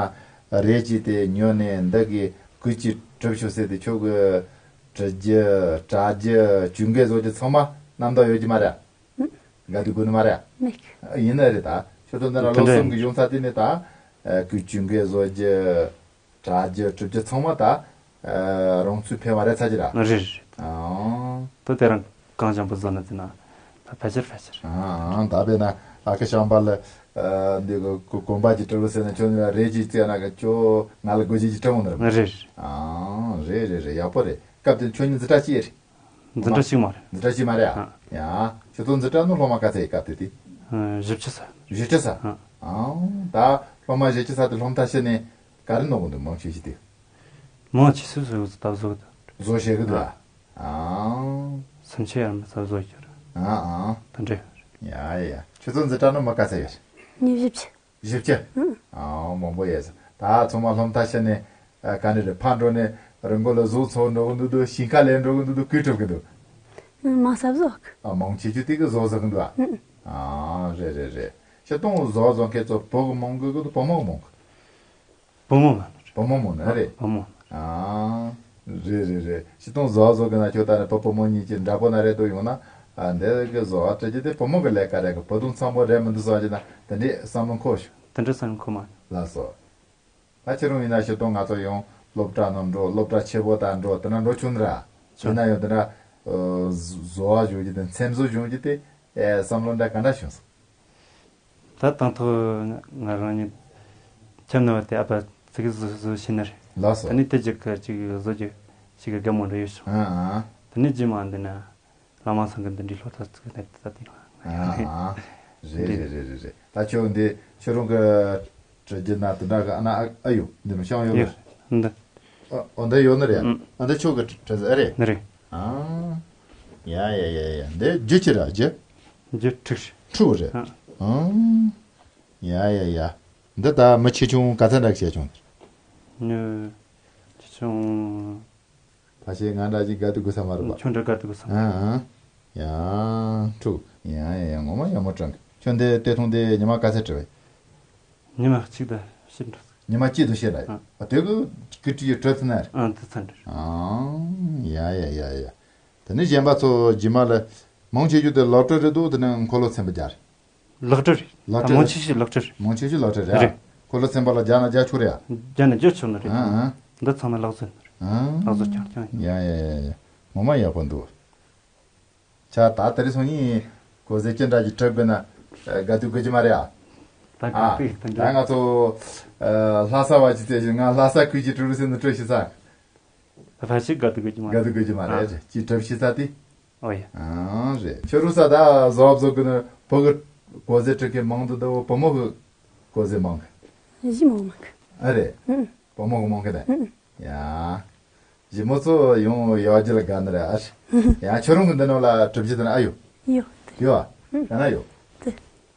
རས་ཀྱིས་དེ་ཉོས་ནས་འདི་གི་གུས་ཀྱིས་གྲུབ་ཤོག་ཟེར་དེ་ཁྱོད་གི་བྲི་རྒྱུ་གྲགས་རྒྱུ་གྱོན་གོས་བཟོ་རྒྱུ་ཚང་མ་རྣམ་དག་ཡོད་ཀྱི་མ་རེད། ཨུམ། དགའ་སྡུག་དགོས་ནི་མ་རེད། མེད། ཡིན་ནི་རེད། ད་ཁྱོད་ཚོ་འདི་ར་ལོ་གསུམ་གི་གཞུང་ཚར་དུས་ནས་ད་གུས་གྱོན་གོས་བཟོ་རྒྱུ་གྲགས་རྒྱུ་གྲུབ་རྒྱུ་ཚང་མ་ད་རང་ཚུགས་ཕན་པ་རེད་ཚར་གྱི་ར། རེད་རེད། ཨང་། ད་དེ་རང་གང་བྱུང་པོ་བཟོ་ན་དེ་ན་ད་ཕལ་ཆེར་ཕལ་ཆེར། ཨང་། ད་དཔེར་ན་ཨ་ཁུ་བྱམས་པ་ལ་འདི་གི་གོམ་པ་གྱི་སྤྲུལ་བུ་ཟེར་ན་ཁྱོད་ནི་རས་ཀྱིས་བཙལ་ན་གི་ཁྱོད་ང་ལ་དགོས་རྒྱུ་གྱི་སྤྲུལ་བུ་ནི་རེད། རེད་རེད། ཨང་། རེད་རེད་རེད། ཡག་པོ་རེད། སྐབས་དེ་ཁྱོད་གཉིས་འཛིན་གྲྭ་གཅིག་རེད། འཛིན་གྲྭ་གཅིག་མ་རེད། འཛིན་གྲྭ་གཅིག་མ་རེད་ཨ། ཨ། ཡ། ཁྱོད་ཚོ་འཛིན་གྲྭ་ནང་སློབ་མ་ག་ཚད་ཡིན་སྐབས་དེ་དུས། ཨ། བཞི་བཅུ་ཙམ། བཞི་བཅུ་ཙམ། ཨ། ཨང་། ད་སློབ་མ་བཞི་བཅུ་ཙམ་དེ་སློབ་མཐར་ཕྱིན་ནས་ག་རེ་ནོར་གི་འདུག་མང་ཆེ་ཤོས་དེ། མང་ཆེ་ཤོས་བཟོ་ད་བཟོ་གི་འདུག་བཟོ་ཤེས་གི་འདུག་ཨ། ཨ། ཨང་། སེམས་ཅན་ཡར་མི་ཚ་བཟོ་རྒྱུ་རེད། ཨ་ཨང་། དེ་འདྲ། ཡ་ཡ། ཁྱོད་ཚོ་འཛིན་གྲྭ་ནང་མི་ག་ཚད་ཡོད། མི་བཞི་བཅུ། བཞི་བཅུ། ཨང་། ཨ། མང་པོ་ཡོད་ས། ད་ཚང་མ་སློབ་མཐར་ཕྱིན་ནས་ཨ། ག་ནས་རེད། ཕར་འགྲོ་ནས་རི་མགོ་ལ་གཟུགས་འཚོ་འགྲོ་གི་འདུག་འདུག་ཞིང་ཁ་ལས་འགྲོ་གི་འདུག་འདུག་གུས་གྲུབ་གི་འདུག་ཨང་། མང་ས་བཟོ་གི། ཨ། མང་ཆེ་ཤོས་དེ་གི་བཟོ་བཟོ་གི་འདུག་ཨ། ཨང་། ཨ། རེད་རེད་རེད། སྤྱིར་བཏང་བཟོ་བཟོ་མཁན་ཚོ་བུ་གི་མང་གི་གི་འདུག་བུ་མོ་གི་མང་གི། བུ་མོ་མང་། བུ་མོ་མང་ནི་རེད། བུ་མོ། ཨང་། རེད་རེད་རེད། སྤྱིར་བཏང་བཟོ་བཟོ་གི་ན་ཁྱོད་ད་ནི་བུ་བུ་མོ་གཉིས་ཀྱི་འདྲ་པོ་ན་རེད་འདུག་ཡོང་ན། ཨ། འདི་གི་བཟོ་བ་སྤྲད་རྒྱུ་དེ་བུ་མོ་གི་ལས་ཀ་རེད་གི། བུ་དུང་ཚང་པོ་རེད་མི་འདུག་བཟོ་རྒྱུ་ན་དེ་འདྲའི་བསམ་བློ་འཁོར་ཞིག་དེ་འདྲ་བསམ་བློ་འཁོར་མ། ལགས་སོ། ད་ཁྱེད་རང་ཡིན་ན་སྤྱིར་བཏང་ང་ཚོ་ཡང་སློབ་གྲྭ་ནང་འགྲོ། སློབ་གྲྭ་ཆེ་པོ་དང་འགྲོ། དེ་ན་འགྲོ་བྱུང་ནི་ར། བྱུང་། ཡིན་ན་ཡང་དེ་འདྲ་བཟོ་བ་བྱུང་རྒྱུ་དེ། མཚན་བཟོ་བྱུང་རྒྱུ་དེ། ཨེ། བསམ་བློ་འདྲ་ག་འདྲ་བྱུང་སོང་། ད་དང་ཐོག་ང་རང་ཉིད་ཁྱིམ་ནང་བ་དེ་ཨ་ཕ་ཙི་གི་བཟོ་བཟོ་བྱས་ནི་རེད། ལགས་སོ། དེ་ནས་དེ་རྒྱུ་གི་ཅིག་བཟོ་རྒྱུ་ཞིག་གི་དགའ་མོ་འདྲ་ཡོད་བྱུང་། ཨ་ཨ། དེ་ནས་རྗེས་མ་འདི་ན་ལམ་སང་གི་འདི་འདྲའི་སློབ་གྲྭ་ཙི་གི་ནས་ད་དེ་ང་། ཨ་ཨ། རེད་རེད་རེད་རེད་རེད། ད་ཁྱོད་འདི་ཁྱོད་རང་གི་གྲ་རྒྱུན་ན་དེ་འདྲ་གི་ཨ་ན་ཨ་ཨ་ཡོད། འདི་ནས་ཤང་ཡོད་ལ། ཡོད། འདི། ཨ། འོ་འདི་ཡོད་ནི་རེད། ཨ། འདི་ཁྱོད་ཀྱི་གྲ་རྒྱུན་ཨ་རེད། འདི་རེད། ཨ། ཡ་ཡ་ཡ་ཡ། འདི་རྒྱུ་ཅི་ར་རྒྱུ། རྒྱུ་ཕྲུག་རེད། ཕྲུག་རེད། ཨ། ཨ། ཡ་ཡ་ཡ། འདི་ད་མི་ཆེ་ཆུང་ག་ཚད་འདྲ་བྱས་བྱུང་། མི་ཆེ་ཆུང་། ཕ་ཤེས་ང་འདྲ་ཅིག་དགའ་སྡུག་དགོས་ས་མ་རེད་པ། ཁྱོད་འདྲ་དགའ་སྡུག་དགོས་ས་མ་རེད། ཨ་ཨ། ཡ། ཕྲུག་ཡ་ཡ་ཡ། ངོ་མ་ཡག་མོ་དྲན་གི། ཁྱོད་འདི་སྟོད་ཐུང་འདི་ཉི་མ་ག་ཚད་བྲི་བས། ཉི་མ་གཅིག་དང་ཕྱེད་འགྲོ། ཉི་མ་གཅིག་དང་ཕྱེད་ལ། ཨ། ཨ། དེ་གི་ཀི་ཀྲི་ཡི་བྲི་ཚར་ན་རེད། ཨ། བྲི་ཚར་འགྲོ། ཨང་། ཡ་ཡ་ཡ་ཡ། དེ་ནས་གཞན་པ་ཚོ་རྗེས་མ་ལ་མང་ཆེ་རྒྱུ་དེ་སློབ་གྲྭ་རེད་འདུག་དེ་ནས་འཁོར་ལོ་ཚན་པ་རྒྱག་རེད། ལག་འཁྲུ་རེད། ལག་འཁྲུ་མང་རེད། ཆེ་ཤོས་ལག་འཁྲུ་རེད། མང་ཆེ་ཤོས་ལག་འཁྲུ་རེད། རེད། ཁོ་ལོ་ཚན་པ་ལ་རྒྱ་ན་རྒྱ་ཆོག་རེད་ཡ། རྒྱ་ན་རྒྱ་ཆོག་ནི་རེད། ཨང་ཨང་། འདི་ཚང་མ་ལག་བཟོ་ནི་རེད། ཨང་། ལག་བཟོ་རྐྱང་རྐྱང་ཡིན། ཡ་ཡ་ཡ་ཡ། ངོ་མ་ཡག་པོ་འདུག་ཆ་ད་དེ་རིང་སང་ཉིན་གོ་ཟེ་ཅི་འདྲ་ཅིག་གྲབས་དགོས་ན་དགའ་སྡུག་དགོས་ཀྱི་མ་རེད་ཨ། ད་ཨ་ག་དུས་དེ་ད་འདྲ། ང་ཚོ་ལྷ་ས་བ་ཅིག་བཙལ་ཞིག་ང་ལྷ་ས་ཁུལ་གྱི་ཀྲུའུ་རུ་སེ་ནི་སྤྲོད་ཤི་ས། ད་ཕལ་ཆེར་དགའ་སྡུག་དགོས་ཀྱི་མ་རེད། དགའ་སྡུག་དགོས་ཀྱི་མ་རེད། ཅིག་གྲབས་ཤི་ས་དེ། ཨོ་ཡ། ཨང་རེད། ཁྱོད་རུ་ས་ད་བཟོ་བ་བཟོ་དགོས་ན་བོད་གི་གོ་ཟེ་སྤྲོད་མཁན་མང་དུ་འདུག་བུ་མོ་གི་གོ་ཟེ་མང་གི། གཞི་མོ་མང་གི། ཨ་རེད། ཨུ། བུ་མོ་གི་མང་གི་ད། ཨུ། ཡ། གཞི་མོ་ཚོ་ཡོང་ཡོད་རྒྱུ་ལ་དགའ་ནི་རེད་ཨ། ཡ་ཁྱོད་རང་གི་འདི་ནང་ལ་གྲུབ་ཆ་དེ་ན་ཨ་ཡོད། ཡོད། ཡོད་ཨ། ཨུ། ག་ན་ཡོད།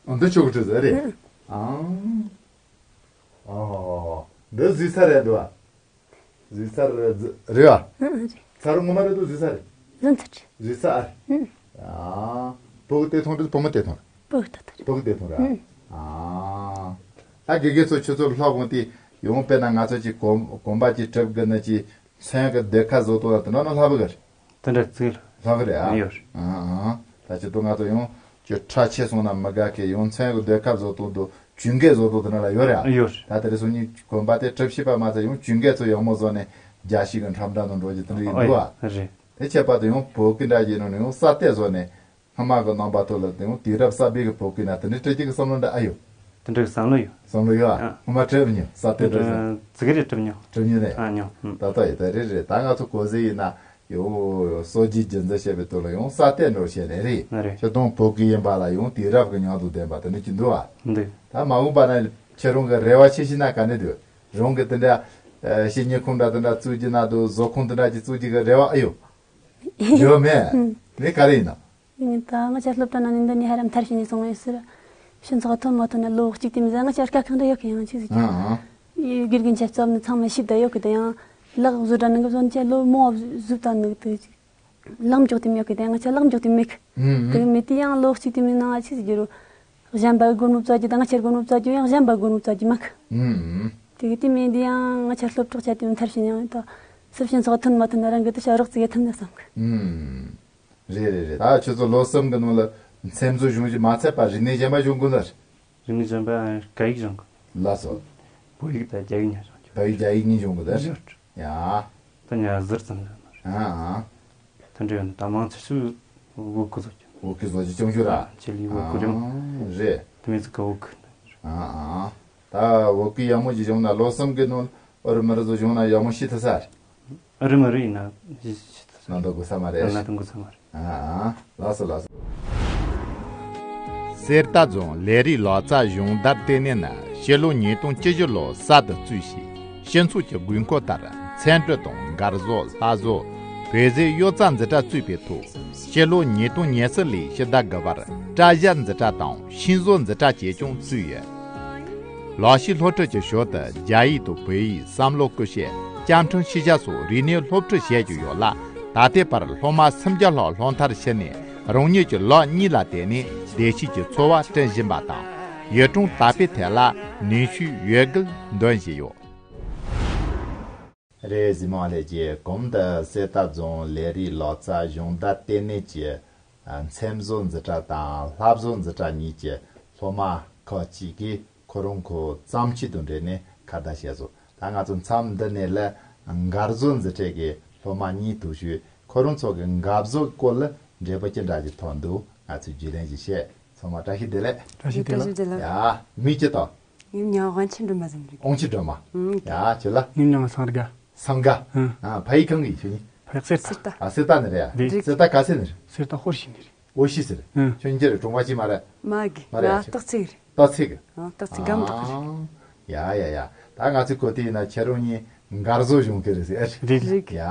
དེ། འདི་ཆོག་གི་གྲུབ་ཟེར་རེད། ཨུ། ཨང་། ཨོ། འདི་གཟིགས་ས་རེད་འདུག་ཨ། གཟིགས་ས་རེད་རེད་བ། ཨང་རེད། ཚ་རུ་ངོ་མ་རེད་འདུག་གཟིགས་ས་རེད། གཟིགས་ས་རེད། གཟིགས་ས་ཨ་རེད། ཨང་། ཨ། བུ་གི་སྟེ་ཐོང་རེད་བུ་མོ་སྟེ་ཐོང་རེད། བུ་གི་སྟེ་ཐོང་རེད། བུ་གི་སྟེ་ཐོང་རེད་ཨ། ཨང་། ཨ་དགེ་རྒན་ཚོ་ཁྱོད་ཚོ་ལྷག་དགོངས་ཏེ་ཡོང་དཔེར་ན་ང་ཚོ་ཅིག་གོམ་གོམ་པ་ཅིག་གྲབས་དགོས་ན་ཅིག་མཚན་གི་སྡེར་ཁ་བཟོ་ཐུབ་ན་དེ་འདྲ་ན་ལྷག་པ་གི་རེད། དེ་འདྲ་བརྩི་ལྷག་གི་རེད་ཨ། ཡོད། ཨང་ཨང་། ད་ཅི་ཏུ་ང་ཚོ་ཡང་ཅི་ཁྲ་ཆེ་སོང་ན་མི་དགའ་གི་ཡང་མཚན་གི་སྡེར་ཁ་བཟོ་སྟངས་དུ་གྱོན་གོས་བཟོ་སྟངས་དེ་འདྲ་ལ་ཡོད་རེད་ཨ། ཡོད། ད་དེ་རིང་སང་ཉིན་གོན་པ་དེ་གྲབས་ཤེས་པ་མ་ཚད་ཡང་གྱོན་གོས་ཚོ་ཡག་མོ་བཟོ་ནས་རྒྱ་ཤིག་གི་འཁྲབ་འདྲ་ནང་འགྲོ་རྒྱུ་དེ་འདྲ་ཡིན་འདུག་ཨ། རེད། དེ་ཁྱད་པར་དུ་ཡང་བོད་སྐད་འདྲ་ཡིན་ནོ་ནས་ཡང་ས་གཏེར་བཟོ་ནས་སྔ་མ་གི་རྣམ་པ་ཐོག་ལ་དེ་ཡང་དུས་རབས་གསར་པའི་གི་བོད་སྐད་ན་དེ་འདྲ་སྤྲད་ཀྱི་བསམ་བློ་འདྲ་ཨ་ཡོད། དེ་འདྲའི་བསམ་བློ་ཡོད། བསམ་བློ་ཡོད་ཨ། ཨ། སྔོན་མ་གྲབས་མྱོང་ས་གཏེར་གྲབས་མྱོང་། ཙི་གེ་རེ་གྲབས་མྱོང་། གྲབས་མྱོང་རེད། ཨ་མྱོང་། ད་ལྟ་ཡོད་ད་རེད་རེད་ད་ང་ཚོ་གོ་ཟེ་ཡིན་ན། ཡོ། སྲོལ་རྒྱུན་རྒྱུན་འཛིན་བྱེད་པའི་དོན་ལ་ཡང་ས་གཏེར་འགྲོ་བྱས་ནས་རེད། ང་རེད། ཁྱོད་དང་བོད་སྐད་ཡིན་པ་ལ་ཡང་དུས་རབས་ཀྱི་མྱོང་དང་ལྡན་པ་དེ་འདྲ་ཅིག་འདུག་ཨ། འདུག་ད་མ་འོངས་པ་ན་ཁྱེད་རང་གི་རེ་བ་ཆེ་ཤོས་ན་ག་འདྲ་འདུག་རང་གི་དེ་འདྲ་བཤེས་གཉེན་ཁང་འདྲ་དེ་འདྲ་བཙུགས་རྒྱུ་ན་འདུག་བཟོ་ཁང་དེ་འདྲ་ཅིག་བཙུགས་རྒྱུ་གི་རེ་བ་ཨེ་ཡོད། ཡོད་མེད། ངས་ག་རེ་ཡིན་ནམ། ངས་ད་ང་ཆ་སློབ་གྲྭ་ནང་ནས་འདི་ནས་ཧ་ར་མཐར་ཕྱིན་ནས་སོང་བས་ཟེར། ཕྱི་ཚོགས་ཐོན་མ་ཐོན་ན་ལོ་གཅིག་དེ་མི་ཟ་ང་ཆ་དཀའ་ཁག་འདྲ་ཡོད་གི་ཡང་ཅི་ཟེར་གྱི། ཨང་ཨང་། དགེ་རྒན་ཆ་རྩོམ་ནི་ཚང་མ་ཤིབ་ད་ཡོད་གི་ད་ཡང་ལག་བཟོ་གྲྭ་ནང་གི་བཟོ་ནི་ཆ་ལོ་མོ་བཟོ་ད་ནི་དེ་ལག་འཇོག་དེ་མི་ཡོད་གི་ད་ཡང་ང་ཆ་ལག་འཇོག་དེ་མེད་གི། ཨང་ཨང་། དེ་མེད་དེ་ཡང་ལོ་གཅིག་དེ་མི་ནང་ང་ཅི་ཟེར་གྱི་རུ། གཞན་པ་སྒོར་མོ་བཙལ་རྒྱུ་ད་ང་ཆ་སྒོར་མོ་བཙལ་རྒྱུ་ཡང་གཞན་པ་སྒོར་མོ་བཙལ་རྒྱུ་མེད་གི། ཨང་ཨང་། དེ་གི་དེ་མེད་དེ་ཡང་ང་ཆ་སློབ་གྲོགས་ཆ་དེ་མཐར་ཕྱིན་ཡང་ད་སུ་ཕྱིན་ཚོགས་ཐོན་མ་ཐོན་ན་རང་གི་དུ་ཤ་རོགས་ཙི་གེ་ཐོན་ན་བསམ་གི། ཨང་། རེད་རེད་རེད། ད་ཁྱོད་ཚོ་ལོ་གསུམ་གི་ནང་ལ་མཚན་བཟོ་གཞུང་གི་མ་ཚད་པ་རིག་གནས་གཞན་པ་གཞུང་དགོས་ན། རིག་གནས་གཞན་པ་སྐད་ཡིག་གཞུང་གི། ལགས་སོ། བོད་ཡིག་དང་རྒྱ་ཡིག་གཉིས་གཞུང་གི། བོད་ཡིག་རྒྱ་ཡིག་གཉིས་གཞུང་གི་ད། ཡོད། ཡ། ད་ཉ་ཟུར་ཙམ་ཟེར་ན། ཨ་ཨ། དེ་འདྲ་ཡོད་ད་མང་ཆེ་ཤོས་བོད་ཀྱི་བཟོ་རྒྱུ། བོད་ཀྱི་བཟོ་རྒྱུ་ཅུང་ཞུ་ར། ཆེད་ལས་བོད་ཀྱི་རེད་མོ། ཨ་རེད། དེ་མིན་ཚིག་གི་བོད་ཀྱི། ཨ་ཨ། ད་བོད་ཀྱི་ཡག་མོ་ཅིག་བྱུང་ན་ལོ་གསུམ་གི་ནང་ཨོ་རི་མི་རི་ཚོ་བྱུང་ན་ཡག་མོ་ཤི་ཐུབ་ས་རེད། ཨ་རི་མི་རི་ཡིན་ན་ཤི་ཤི་ཐུབ་ས་ན་རེད། འདོད་དགོས་ས་མ་རེད། ན་འདོད་དགོས་ས་མ་རེད། ཨ་ཨ། ལགས་སོ་ལགས་སོ། གསེར་རྟ་རྫོང་ལས་རིགས་ལག་རྩལ་སྦྱོང་བརྡར་ལྟེ་གནས་ནི་ཕྱི་ལོ་ཉིས་སྟོང་བཅུ་བཞི་ལོར་གསར་དུ་བཙུགས་ཤིང་། སྤྱི་ཚོགས་ཀྱི་དགོས་མཁོ་ལྟར་ཚོན་དཀྲི་དང་མགར་བཟོ། ལྷ་བཟོ། བོད་ཟས་གཡོ་རྩལ་འཛིན་གྲྭ་བཙུགས་པའི་ཐོག་སྤྱི་ལོ་ཉིས་སྟོང་ཉེར་གསུམ་ལོའི་ཕྱི་ཟླ་དགུ་པར་སྐྲ་བཞར་འཛིན་གྲྭ་དང་ཤིང་བཟོ་འཛིན་གྲྭ་བཅས་ཀྱང་བཙུགས་ཡོད། ལག་ཤེས་སློབ་ཁྲིད་ཀྱི་ཞོར་དུ་རྒྱ་ཡིག་དང་བོད་ཡིག་བསམ་བློ་བཀོལ་བྱེད། བཅའ་ཁྲིམས་ཤེས་བྱ་སོགས་རིག་གནས་སློབ་ཁྲིད་བྱེད་ཀྱི་ཡོད་ལ། ད་ལྟའི་བར་སློབ་མ་སུམ་བརྒྱ་ལྷག་སློབ་མཐར་ཕྱིན་ནས་རང་ཉིད་ཀྱི་ལག་གཉིས་ལ་བརྟེན་ནས་བདེ་སྐྱིད་ཀྱི་འཚོ་བ་བསྐྲུན་བཞིན་པ་དང་། ཡུལ་གྲོང་དར་སྤེལ་ཐད་ལ་ནུས་ཤུགས་ཡོད་དགུ་འདོན་བཞིན་ཡོད། རེད། གཟིགས་མོ་ལྷན་རྒྱས། གོང་དུ་གསེར་རྟ་རྫོང་ལས་རིགས་ལག་རྩལ་སྦྱོང་བརྡར་ལྟེ་གནས་ཀྱི་མཚན་བཟོ་འཛིན་གྲྭ་དང་ལྷ་བཟོ་འཛིན་གྲྭ་གཉིས་ཀྱི་སློབ་མ་ཁག་ཅིག་གིས་ཁོ་རང་ཁོ་བརྩམས་ཆོས་དང་འབྲེལ་ནས་ཁ་བརྡ་བྱས་སོང་། ད་ང་ཚོ་མཚམས་འདི་ནས་ལ་མགར་བཟོ་འཛིན་གྲྭའི་གི་སློབ་མ་གཉིས་ཐུག་ཞུས། ཁོ་རང་ཚོ་གི་མགར་བཟོ་སྐོར་ལ་འབྲས་བུ་ཅི་འདྲ་ཞིག་ཐོན་འདུག་ང་ཚོས་རྒྱུས་ལོན་ཞིག་བྱས། ཚང་མ་བཀྲ་ཤིས་བདེ་ལེགས། བཀྲ་ཤིས་བདེ་ལེགས། བཀྲ་ཤིས་བདེ་ལེགས། ཡ། མིང་ཅི་དང་། ངའི་མིང་དབང་ཆེན་སྒྲོལ་མ་ཟེར་གི་རེད། དབང་ཆེན་སྒྲོལ་མ། ཨང་། ཡ། ཁྱོད་ལ། ངའི་མིང་སངས་དགའ། སངས་དགའ། ཨང་། ཨ། ཕ་ཡུལ་གང་གི་ཡིན་ཁྱོད་གཉིས། ཕ་ཡུལ་གསེར་རྟ། གསེར་རྟ། ཨ། གསེར་རྟ་ནས་རེད་ཡ། རེད། གསེར་རྟ་ག་ཚད་ནས་རེད། གསེར་རྟ་ཧོར་ཞིག་ནས་རེད། ཨོ་ཤི་ཟེར། ཨང་། ཁྱོད་གཉིས་ཀྱི་རེད་གྲོང་པ་གཅིག་མ་རེད། མ་གི། མ་རེད་ང་ཡ། སྟག་ཚེ་གི་རེད། སྟག་ཚེ་གི། སྟག་ཚེ་སྒམ་འགྲོ་གི་རེད། ཨང་། ཡ་ཡ་ཡ། ད་ང་ཚོའི་གོ་དེ་ཡིན་ན་ཁྱེད་རང་གཉིས་མགར་བཟོ་གཞུང་གི་རེད་ཟེར། རེད། རེད། ཡ།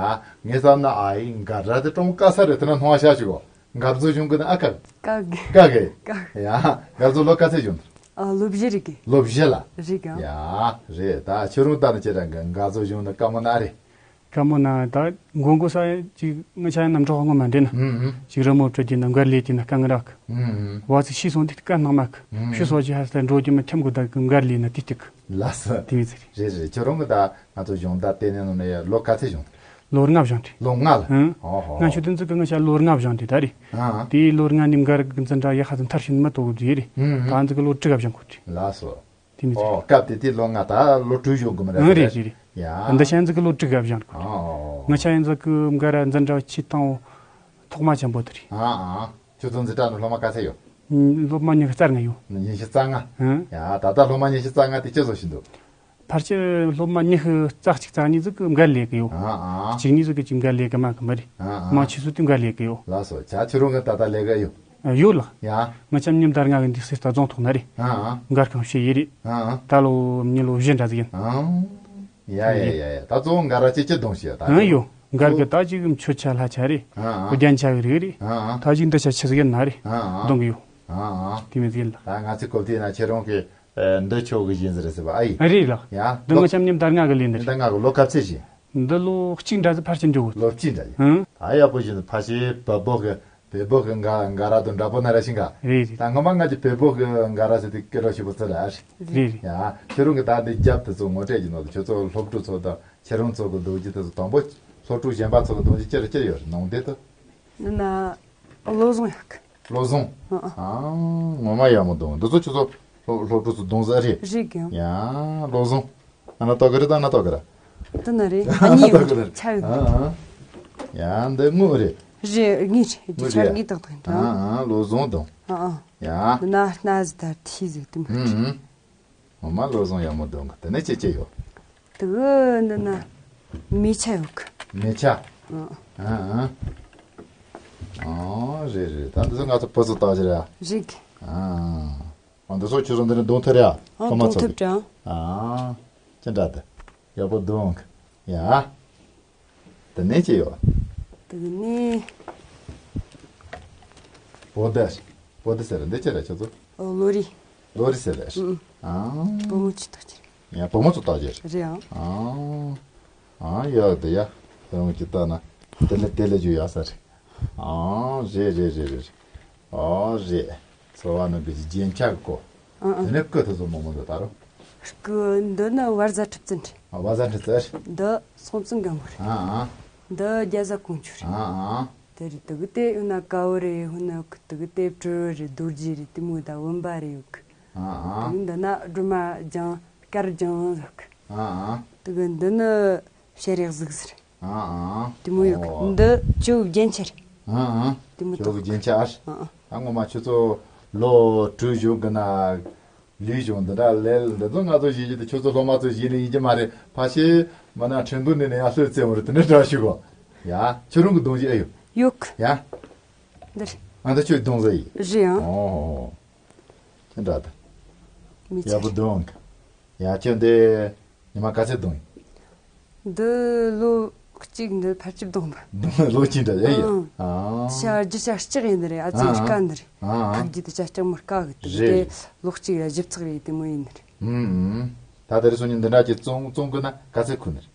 ངས་བསམ་ན་ཨ་ཡིན་མགར་ར་དེ་གྲོང་དཀའ་ས་རེད། དེ་ན་མཐོང་བ་ཤ་ཞུ་གོ། མགར་བཟོ་གཞུང་གི་ན་ཨ་ཀ། ཀ་གི། ཀ་གི། ཀ། ཡ། མགར་བཟོ་ལོ་ག་ཚད་བྱུང་། ཨ། ལོ་བཞི་རེད་གི། ལོ་བཞི་ལ། རེད་ག། ཡ། རེད། ད་ཁྱོད་རང་ལྟ་ན་ཁྱེད་རང་གི་མགར་བཟོ་གཞུང་ནི་དཀའ་མོ་ན་རེད། དཀའ་མོ་ན་ད་མགོ་མགོ་ས་ཅིག་ང་ཆ་ཡང་རྣམ་གྲངས་ངོ་མ་འདྲེ་ན། ཨུམ་ཨུམ། ཅིག་རི་མོ་བྲི་རྒྱུ་ན་མགར་ལས་དེ་ན་དཀའ་ངལ་རག་གི། ཨུམ་ཨུམ། བ་ཚིག་ཤི་སོང་དེ་དཀའ་སྣང་མ་གི། ཨུམ། ཤི་སོང་ཅིག་ཧ་ས་འགྲོ་རྒྱུ་མི་འཁྱམ་གི་ད་གི་མགར་ལས་ན་དེ་སྟེག་གི། ལགས་སོ། དེ་མི་ཚེ་རེད། རེད་རེད། ཁྱོད་རང་གི་ད་ང་ཚོ་སྦྱོང་བརྡར་ལྟེ་གནས་ནང་ནས་ལོ་ག་ཚད་བྱུང་། ལོ་ལྔ་བཞེངས་ཏེ། ལོ་ལྔ་ལ། ཨང་། ཨོ་ཧོ། ང་ཆུ་དོན་ཙི་གི་ང་ཆ་ལོ་ལྔ་བཞེངས་ཏེ་ད་རེད། ཨང་། དེའི་ལོ་ལྔ་ནི་མགར་གི་འཛིན་གྲྭ་ཡག་ཧ་ཙམ་མཐར་ཕྱིན་མ་གཏོགས་གི་རེད། ཨང་། ད་ཙི་གི་ལོ་དྲུག་ག་བཞེངས་གོ་དེ། ལགས་སོ། དེ་ནི་ཨོ་སྐབས་དེ་དེ་ལོ་ལྔ་ད་ལོ་དྲུག་བཞེངས་གི་མ་རེད། ཨང་། རེད་རེད་རེད། ཡ། འདི་ཤ་ཡན་ཙི་གི་ལོ་དྲུག་ག་བཞེངས་གོ། ཨོ་ཨོ། ང་ཆ་ཡན་ཙི་གི་མགར་འཛིན་གྲྭ་ཆེ་དང་ཐོག་མ་ཆེན་པོ་དེ་རེད། ཨང་ཨང་། ཁྱོད་ཚོ་འཛིན་གྲྭ་ནང་སློབ་མ་ག་ཚད་ཡོད། སློབ་མ་ཉི་ཤུ་རྩ་ལྔ་ཡོད། ཉི་ཤུ་རྩ་ལྔ། ཨང་། ཡ་ད་ལྟ་སློབ་མ་ཉི་ཤུ་རྩ་ལྔ་དེ་ཅི་བཟོ་བཞིན་འདུག། ཕལ་ཆེར་སློབ་མ་ཉི་ཤུ་རྩ་གཅིག་རྩ་གཉིས་ཙམ་གི་མགར་ལས་ཀྱི་ཡོད། ཨང་ཨང་། གཅིག་གཉིས་ཙམ་གི་ཅིག་མགར་ལས་ཀྱི་མ་གི་མ་རེད། ཨང་ཨང་། མང་ཆེ་ཤོས་དེ་མགར་ལས་ཀྱི་ཡོད། ལགས་སོ། ཆ་ཁྱོད་རང་གི་ད་ལྟ་ལས་ཀ་ཡོད། ཨ་ཡོད་ལགས། ཡ། ང་ཆ་ཉིན་ལྟར་ང་གི་འདི་སྲིད་ལྟ་རྫོང་ཐོག་ན་རེད། ཨང་ཨང་། མགར་ཁང་བཤད་ཡི་རེད། ཨང་ཨང་། ད་ལོ་མི་ལོ་བཞི་འདྲ་ཟིག་ཡིན། ཨང་། ཡ་ཡ་ཡ་ཡ། ད་གཙོ་བོ་མགར་ར་ཅི་ཅི་གདོང་ཞིག་ད་ཨང་། ཡོད། མགར་གི་ད་ཅིག་མཆོད་ཆ་ལྷ་ཆ་རེད། ཨང་ཨང་། རྒྱན་ཆ་གི་རིགས་རེད། ཨང་ཨང་། ད་ཅིག་འདི་ཆ་ཆི་ཟིག་ཡིན་ན་རེད། ཨང་ཨང་། གདོང་གི་ཡོད། ཨང་ཨང་། དེ་མི་ཟིག་ཡིན་ལགས། ད་ང་ཚོའི་གོ་ཐོས་ན་ཁྱེད་རང་གི་འདི་ཆོག་གི་ཡིན་ཟེར་ཟེར་བ་ཨ་ཡིན། ཨ་རེད་ལགས། ཡ། འདི་ང་ཆ་ཉིན་ལྟར་ང་གི་ལས་འདི་ཉིན་ལྟར་ང་གི་ལོ་ག་ཚད་ཞིག། འདི་ལོ་གཅིག་འདྲ་ཟིག་ཕལ་ཆེར་འགྲོ་གི། ལོ་གཅིག་འདྲ་ཡིན། ཨང་། ད་ཡག་པོ་ཞིག་ཕལ་ཆེར་བལ་པོ་གི་བལ་པོ་གི་མགར་མགར་ར་དང་འདྲ་པོ་ན་ར་ཞིང་ག། རེད་རེད། ད་ངོ་མ་ང་ཅི་བལ་པོ་གི་མགར་ར་ཟེར་དེ་སྐད་གྲགས་ཆེ་པོ་ཚོ་ལ་ཨ་རེད། རེད་རེད། ཡ། ཁྱེད་རང་གི་ད་འདི་རྒྱབ་དེ་ཚོ་ངོ་སྤྲད་ཀྱི་ནང་དུ་ཁྱོད་ཚོ་སློབ་ཕྲུག་ཚོ་དང་ཁྱེད་རང་ཚོ་གི་རྡོ་རྗེ་དེ་ཚོ་དང་པོ་སློབ་ཕྲུག་གཞན་པ་ཚོ་གི་རྡོ་རྗེ་ཅི་རེད་ཅི་ཡོད་རེད་ནང་དེ་དུ། འདི་ན་བློ་བཟང་ཡག་གི། བློ་བཟང་། ཨ་ཨ། ཨང་། ངོ་མ་ཡག་མོ་འདུག། འདི་ཚོ་ཁྱོད་ཚོ་སློབ་སློབ་ཕྲུག་ཚོ་གདོང་ཟ་རེད། རེད་གི། ཡ། བློ་བཟང་། ཨ་ན་ཏོ་གི་རེད་ད་ན་ཏོ་གི་རེད། འདི་ན་རེད། ཨ་ནི་ཡོད་ཆ་ཡོད། ཨ་ཨ། ཡ་འདི་དངུལ་རེད། རེད་དངུལ་རེད། རྒྱུ་ཆ་དངུལ་ཏག་ཏག་ཡིན། ཨ་ཨ། བློ་བཟང་དང་། ཨ་ཨ། ཡ། འདི་ན་སྣ་ཟི་དར་ཐི་ཟི་དུ་མི་ཁ་ཅི། ཨུམ། ངོ་མ་བློ་བཟང་ཡག་མོ་འདུག་གི། དེ་ནས་ཅི་ཅི་ཡོད། དེ་གི་འདི་ན་མེ་ཆ་ཡོད་གི། མེ་ཆ། ཨ་ཨ། ཨ་ཨ། ཨ་རེད་རེད། ད་འདི་ཚོ་ང་ཚོ་བུ་ཚོ་བཏགས་ཤིག་རེད། རེད་གི། ཨ་ཨ། ཨ་འདི་ཚོ་ཁྱོད་ཚོ་འདི་ནས་གདོང་ཐུག་རེད་ཨ། ཨ་ཕ་མ་གདོང་ཚོ་ཐུག་གི་ཀྱང་། ཨ་ཅི་འདྲ་འདི་ཡག་པོ་འདུག་གི། ཡ། དེ་ནས་ཅི་ཡོད། དེ་ནས་བོ་དེ། བོ་དེ་ཟེར་འདི་ཅི་རེད་ཁྱོད་ཚོ། ཨོ་ལོ་རི། ལོ་རི་ཟེར་རེད། ཨང་། བུ་མོ་ཆུ་ཐག་ཅིག་རེད། ཡ་བུ་མོ་ཚོ་ཐག་ཅིག་རེད། རེད་ཨང་། ཨང་། ཨང་ཡ་དེ་ཡ། བུ་མོ་ཅིག་ལྟ་ན། དེ་ལས་དེ་ལས་རྒྱུ་ཡ་ས་རེད། ཨང་། རེད་རེད་རེད་རེད། ཨོ་རེད། འཚོ་བ་ནང་གི་རྒྱན་ཆ་གི་སྐོར། ཨང་ཨང་། དེ་ནས་སྐུ་དེ་ཚོ་མང་མང་འདུག་ད་རུང་། སྐུ་འདི་ནི་བ་ཟ་ཁྲི་བཙུན་རེད། ཨ་བ་ཟ་ཁྲི་བཙུན་རེད། འདི་སྲོང་བཙན་སྒམ་པོ་རེད། ཨང་ཨང་། འདི་རྒྱ་བཟའ་ཀོང་ཇོ་རེད། ཨང་ཨང་། དེ་རེད། དེ་གི་དེ་ཡོད་ན་ཀ་བོ་རེད། ཡོད་ན་གི་དེ་གི་དེ་སྤྲེའུ་རེད། རྡོ་རྗེ་རེད། དེ་མོ་ད་བུམ་པ་རེ་ཡོད་གི། ཨ་ཨ། དེ་གི་འདི་ན་སྒྲོལ་མ་ལྗང་དཀར་ལྗང་ཡོད་གི། ཨ་ཨ། དེ་གི་འདི་ནི་ཤེལ་རས་གཟུགས་ཟེར། ཨ་ཨ། དེ་མོ་ཡོད་གི། ཨོ། འདི་ཇོ་བོ་རྒྱན་ཆ་རེད། ཨ་ཨ། དེ་མོ་ཇོ་བོ་རྒྱན་ཆ་ཨ། ཨ་ཨ། ད་ངོ་མ་ཁྱོད་ཚོ་ལོ་དྲུག་བཞུགས་གི་ན། ལུས་སྦྱོང་འདི་འདྲ་ལས་འདི་ཚོ་ང་ཚོ་བྱེད་རྒྱུ་དེ་ཁྱོད་ཚོ་སློབ་མ་ཚོ་བྱེད་ནི་ཡིན་གྱི་མ་རེད། ཕ་ཤེ་མ་ན་ཁྲིན་ཏུ་ནི་ནི་ཡང་ལྷོད་རྩེ་མོ་རེད། དེ་འདྲ་འདྲ་ཞུ་གོ། ཡ་ཁྱོད་རང་གི་གདོང་ཞིག་ཨེ་ཡོད། ཡོད་གི། ཡ། འདི་རེད། ཨ་འདི་ཁྱོད་གདོང་ཟེར་ཡིན། རེད་ཨང་། ཨོ། ཁྱོད་འདྲ་ད། མི་ཚེ་ཡག་པོ་གདོང་གི། ཡ་ཁྱོད་འདི། ཉི་མ་ག་ཚོད་གདོང་ཡིན། འདི་ལོ་གཅིག་འདི་ཕལ་ཆེར་གདོང་པ། ལོ་གཅིག་འདྲ་ཡ་ཡ། ཨང་། ཨ། ཤ་རྒྱུ་ཆ་ལྕགས་ཡིན་ནི་རེད། ཨ་ཙི་ཨ་དཀའ་ནི་རེད། ཨ་ཨ། ཁ་རྒྱུ་དེ་ཆ་ལྕགས་མོ་དཀའ་གི་དེ་རེད། དེ་ལོ་གཅིག་ར་ཞིབ་ཚགས་རེད། དེ་མོ་ཡིན་ནི་རེད། ཨུམ་ཨུམ། ད་དེ་རིང་སང་ཉིན་འདི་འདྲ་གྱི་བཙོང་བཙོང་དགོས་ན་ག་ཚོད་ཁུར་ནི་རེད།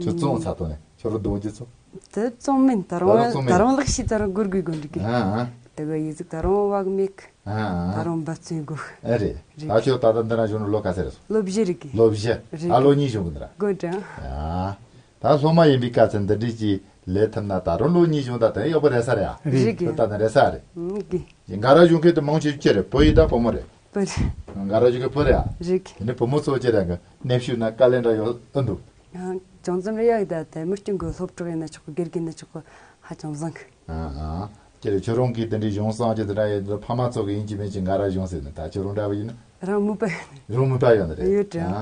ཁྱོད་བཙོང་ཚར་ཐོག་ནས་ཁྱོད་རང་གདོང་གྱི་བཙོང་། དེ་བཙོང་མིན། ད་རུང་ད་རུང་བཙོང་མིན། ད་རུང་ལག་ཤེས་ད་རུང་སྒོར་སྒོར་སྒོར་འགྲིག་གི། ཨ་ཨ། དེ་ག་ཡི་ཟིག་ད་རུང་བག་མེད་གི། ཨ་ཨ། ད་རུང་འབད་བརྩོན་དགོས། ཨེ་རེད། རེད། ད་ཁྱོད་ད་ལྟ་འདི་ན་བཞུགས་ནས་ལོ་ག་ཚོད་རེད་སོང་། ལོ་བཞི་རེད་གི། ལོ་བཞི། རེད། ད་ལོ་གཉིས་བྱུང་གི་འདི་ར། དགོད་དྲ། ཨ། ད་སློབ་མ་ཡིན་པའི་སྐབས་སུ་འདི་འདྲས་ཀྱི་ལས་ཐུབ་ན་ད་རུང་ལོ་གཉིས་བྱུང་ད་དེ་ཡག་པོ་རེད་ས་རེད་ཨ། རེད་གི། ཁྱོད་ད་ནི་རེད་ས་རེད། ཨང་གི། མགར་ར་གཞུང་མཁན་དེ་མང་ཆེ་ཆེ་རེད། བུ་ཡིན་ད་བུ་མོ་རེད། བུ་རེད། མགར་ར་གཞུང་མཁན་བུ་རེད་ཨ། རེད་གི། དེ་ནི་བུ་མོ་ཚོ་ཆེ་རེད་གི། གནས་ཤུལ་ན་དཀའ་ལས་འདྲ་ཡོད་ཨེ་འདུག། ཡང་ཅུང་ཙམ་རེ་ཡག་ད་དེ་མི་སྐྱོན་གི་སློབ་གྲོགས་ཡིན་ན་ཆོག་གི། དགེ་རྒན་ཡིན་ན་ཆོག་གི། ཧ་ཅང་བཟང་གི། ཨ་ཨ། ཁྱེད་རང་ཁྱོད་རང་གིས་དེ་འདྲའི་གཞུང་བསྲང་རྒྱུ་དེ་འདྲ་ཡིན་ན་ཕ་མ་ཚོ་གི་ཡིན་གཅིག་མིན་གཅིག་མགར་ར་གཞུང་ཟེར་ནས་ད་ཁྱོད་རང་འདྲ་བ་ཡིན་ན། རང་མོས་པ་ཡོད་ནི། རང་མོས་པ་ཡོད་ནི་རེད། ཡོད་དྲ། ཨ།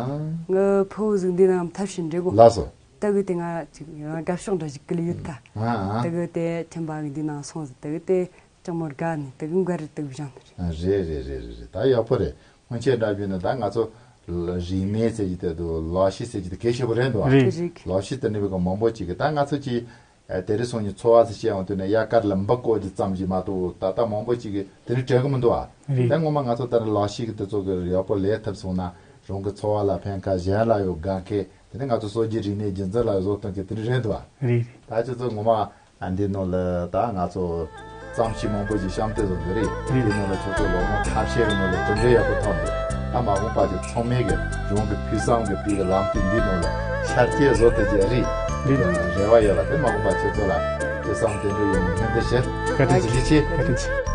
ངའི་ཕུ་བོ་ཟིག་འདི་ནང་ཐབས་ཤེས་འདྲི་གོ། ལགས་སོ། དེ་གི་དེ་ང་ཅིག་ཡང་དགའ་ཕྱོགས་འདྲ་ཞིག་གི་ལ་ཡོད་ད། ཨ་ཨ། དེ་གི་དེ་ཁྱིམ་པ་གི་འདི་ནང་སོང་ཟིག། དེ་གི་དེ་ཅང་མོར་དགའ་ནི་དེ་གི་མགར་ར་དེ་གི་བཞེངས་ནི་རེད། ཨ་རེད་རེད་རེད་རེད་རེད། ད་ཡག་པོ་རེད། སྔོན་ཆད་འདྲ་བྱས་ན་ད་ང་ཚོ་རིག་གནས་ཟེར་གྱི་དེ་དུ་ལག་ཤེས་ཟེར་གྱི་དེ་གལ་ཆེ་པོ་རེད་འདུག་ཨ། རེད། རེད། ལག་ཤེས་དེ་ནི་བི་ག་མང་པོ་ཅིག་གི་ད་ང་ཚོ་ཅིག་ཨ་དེ་རིང་སང་ཉིན་འཚོ་བ་ཟེར་བཤད་ཡོང་དུས་ནས་གཡག་དཀར་ལ་འབུ་བརྐོ་རྒྱུ་ཙམ་ཞིག་མ་གཏོགས་ད་ལྟ་མང་པོ་ཅིག་གི་དེ་ནི་དྲན་གི་མི་འདུག་ཨ། རེད། ད་ངོ་མ་ང་ཚོ་ད་ནི་ལག་ཤེས་ཀྱི་དེ་ཚོ་གི་ཡག་པོ་ལས་ཐུབ་སོང་ན་རང་གི་འཚོ་བ་ལ་ཕན་ཁ་གཞན་ལ་ཡང་དགའ་མཁན་དེ་ནི་ང་ཚོ་སྲོལ་རྒྱུན་རིག་གནས་རྒྱུན་འཛིན་ལ་ཡང་བཟོ་ཐུབ་མཁན་དེ་ནི་རེད་འདུག་ཨ། རེད། ད་ཁྱེད་ཚོ་ངོ་མ། ཨ་འདི་ནང་ལ་ད་ང་ཚོ་རྩོམ་གཞི་མང་པོ་ཞིག་བཤམས་ཏེ་བཟོ་འདི་རེད། འདི་ནང་ལ་ཁྱོད་ཚོ་ལོ་མང་ཐབས་ཤེས་ཀྱི་ནང་ལ་གྲུབ་འབྲས་ཡག་པོ་ཐོན་འདུག། ད་མ་འོངས་པ་ཞིག་ཚང་མས་ཀྱི་རང་གི་ཕུགས་བསམ་གྱི་དེ་གི་ལམ་སྟོན་འདི་ནང་ལ་ཤར་སྐྱེད་བཟོ་ཐུབ་ཀྱི་རེད། འདི་རེ་བ་ཡོད་ལ། དེ་མ་འོངས་པ་ཁྱེད་ཚོ་ལ་ཐོས་བསམ་དོན་འགྲུབ་ཡོང་བའི་སྨོན་འདུན་ཞུ། བཀའ་དྲིན་ཆེ། བཀའ་དྲིན་ཆེ། བཀའ་དྲིན་ཆེ།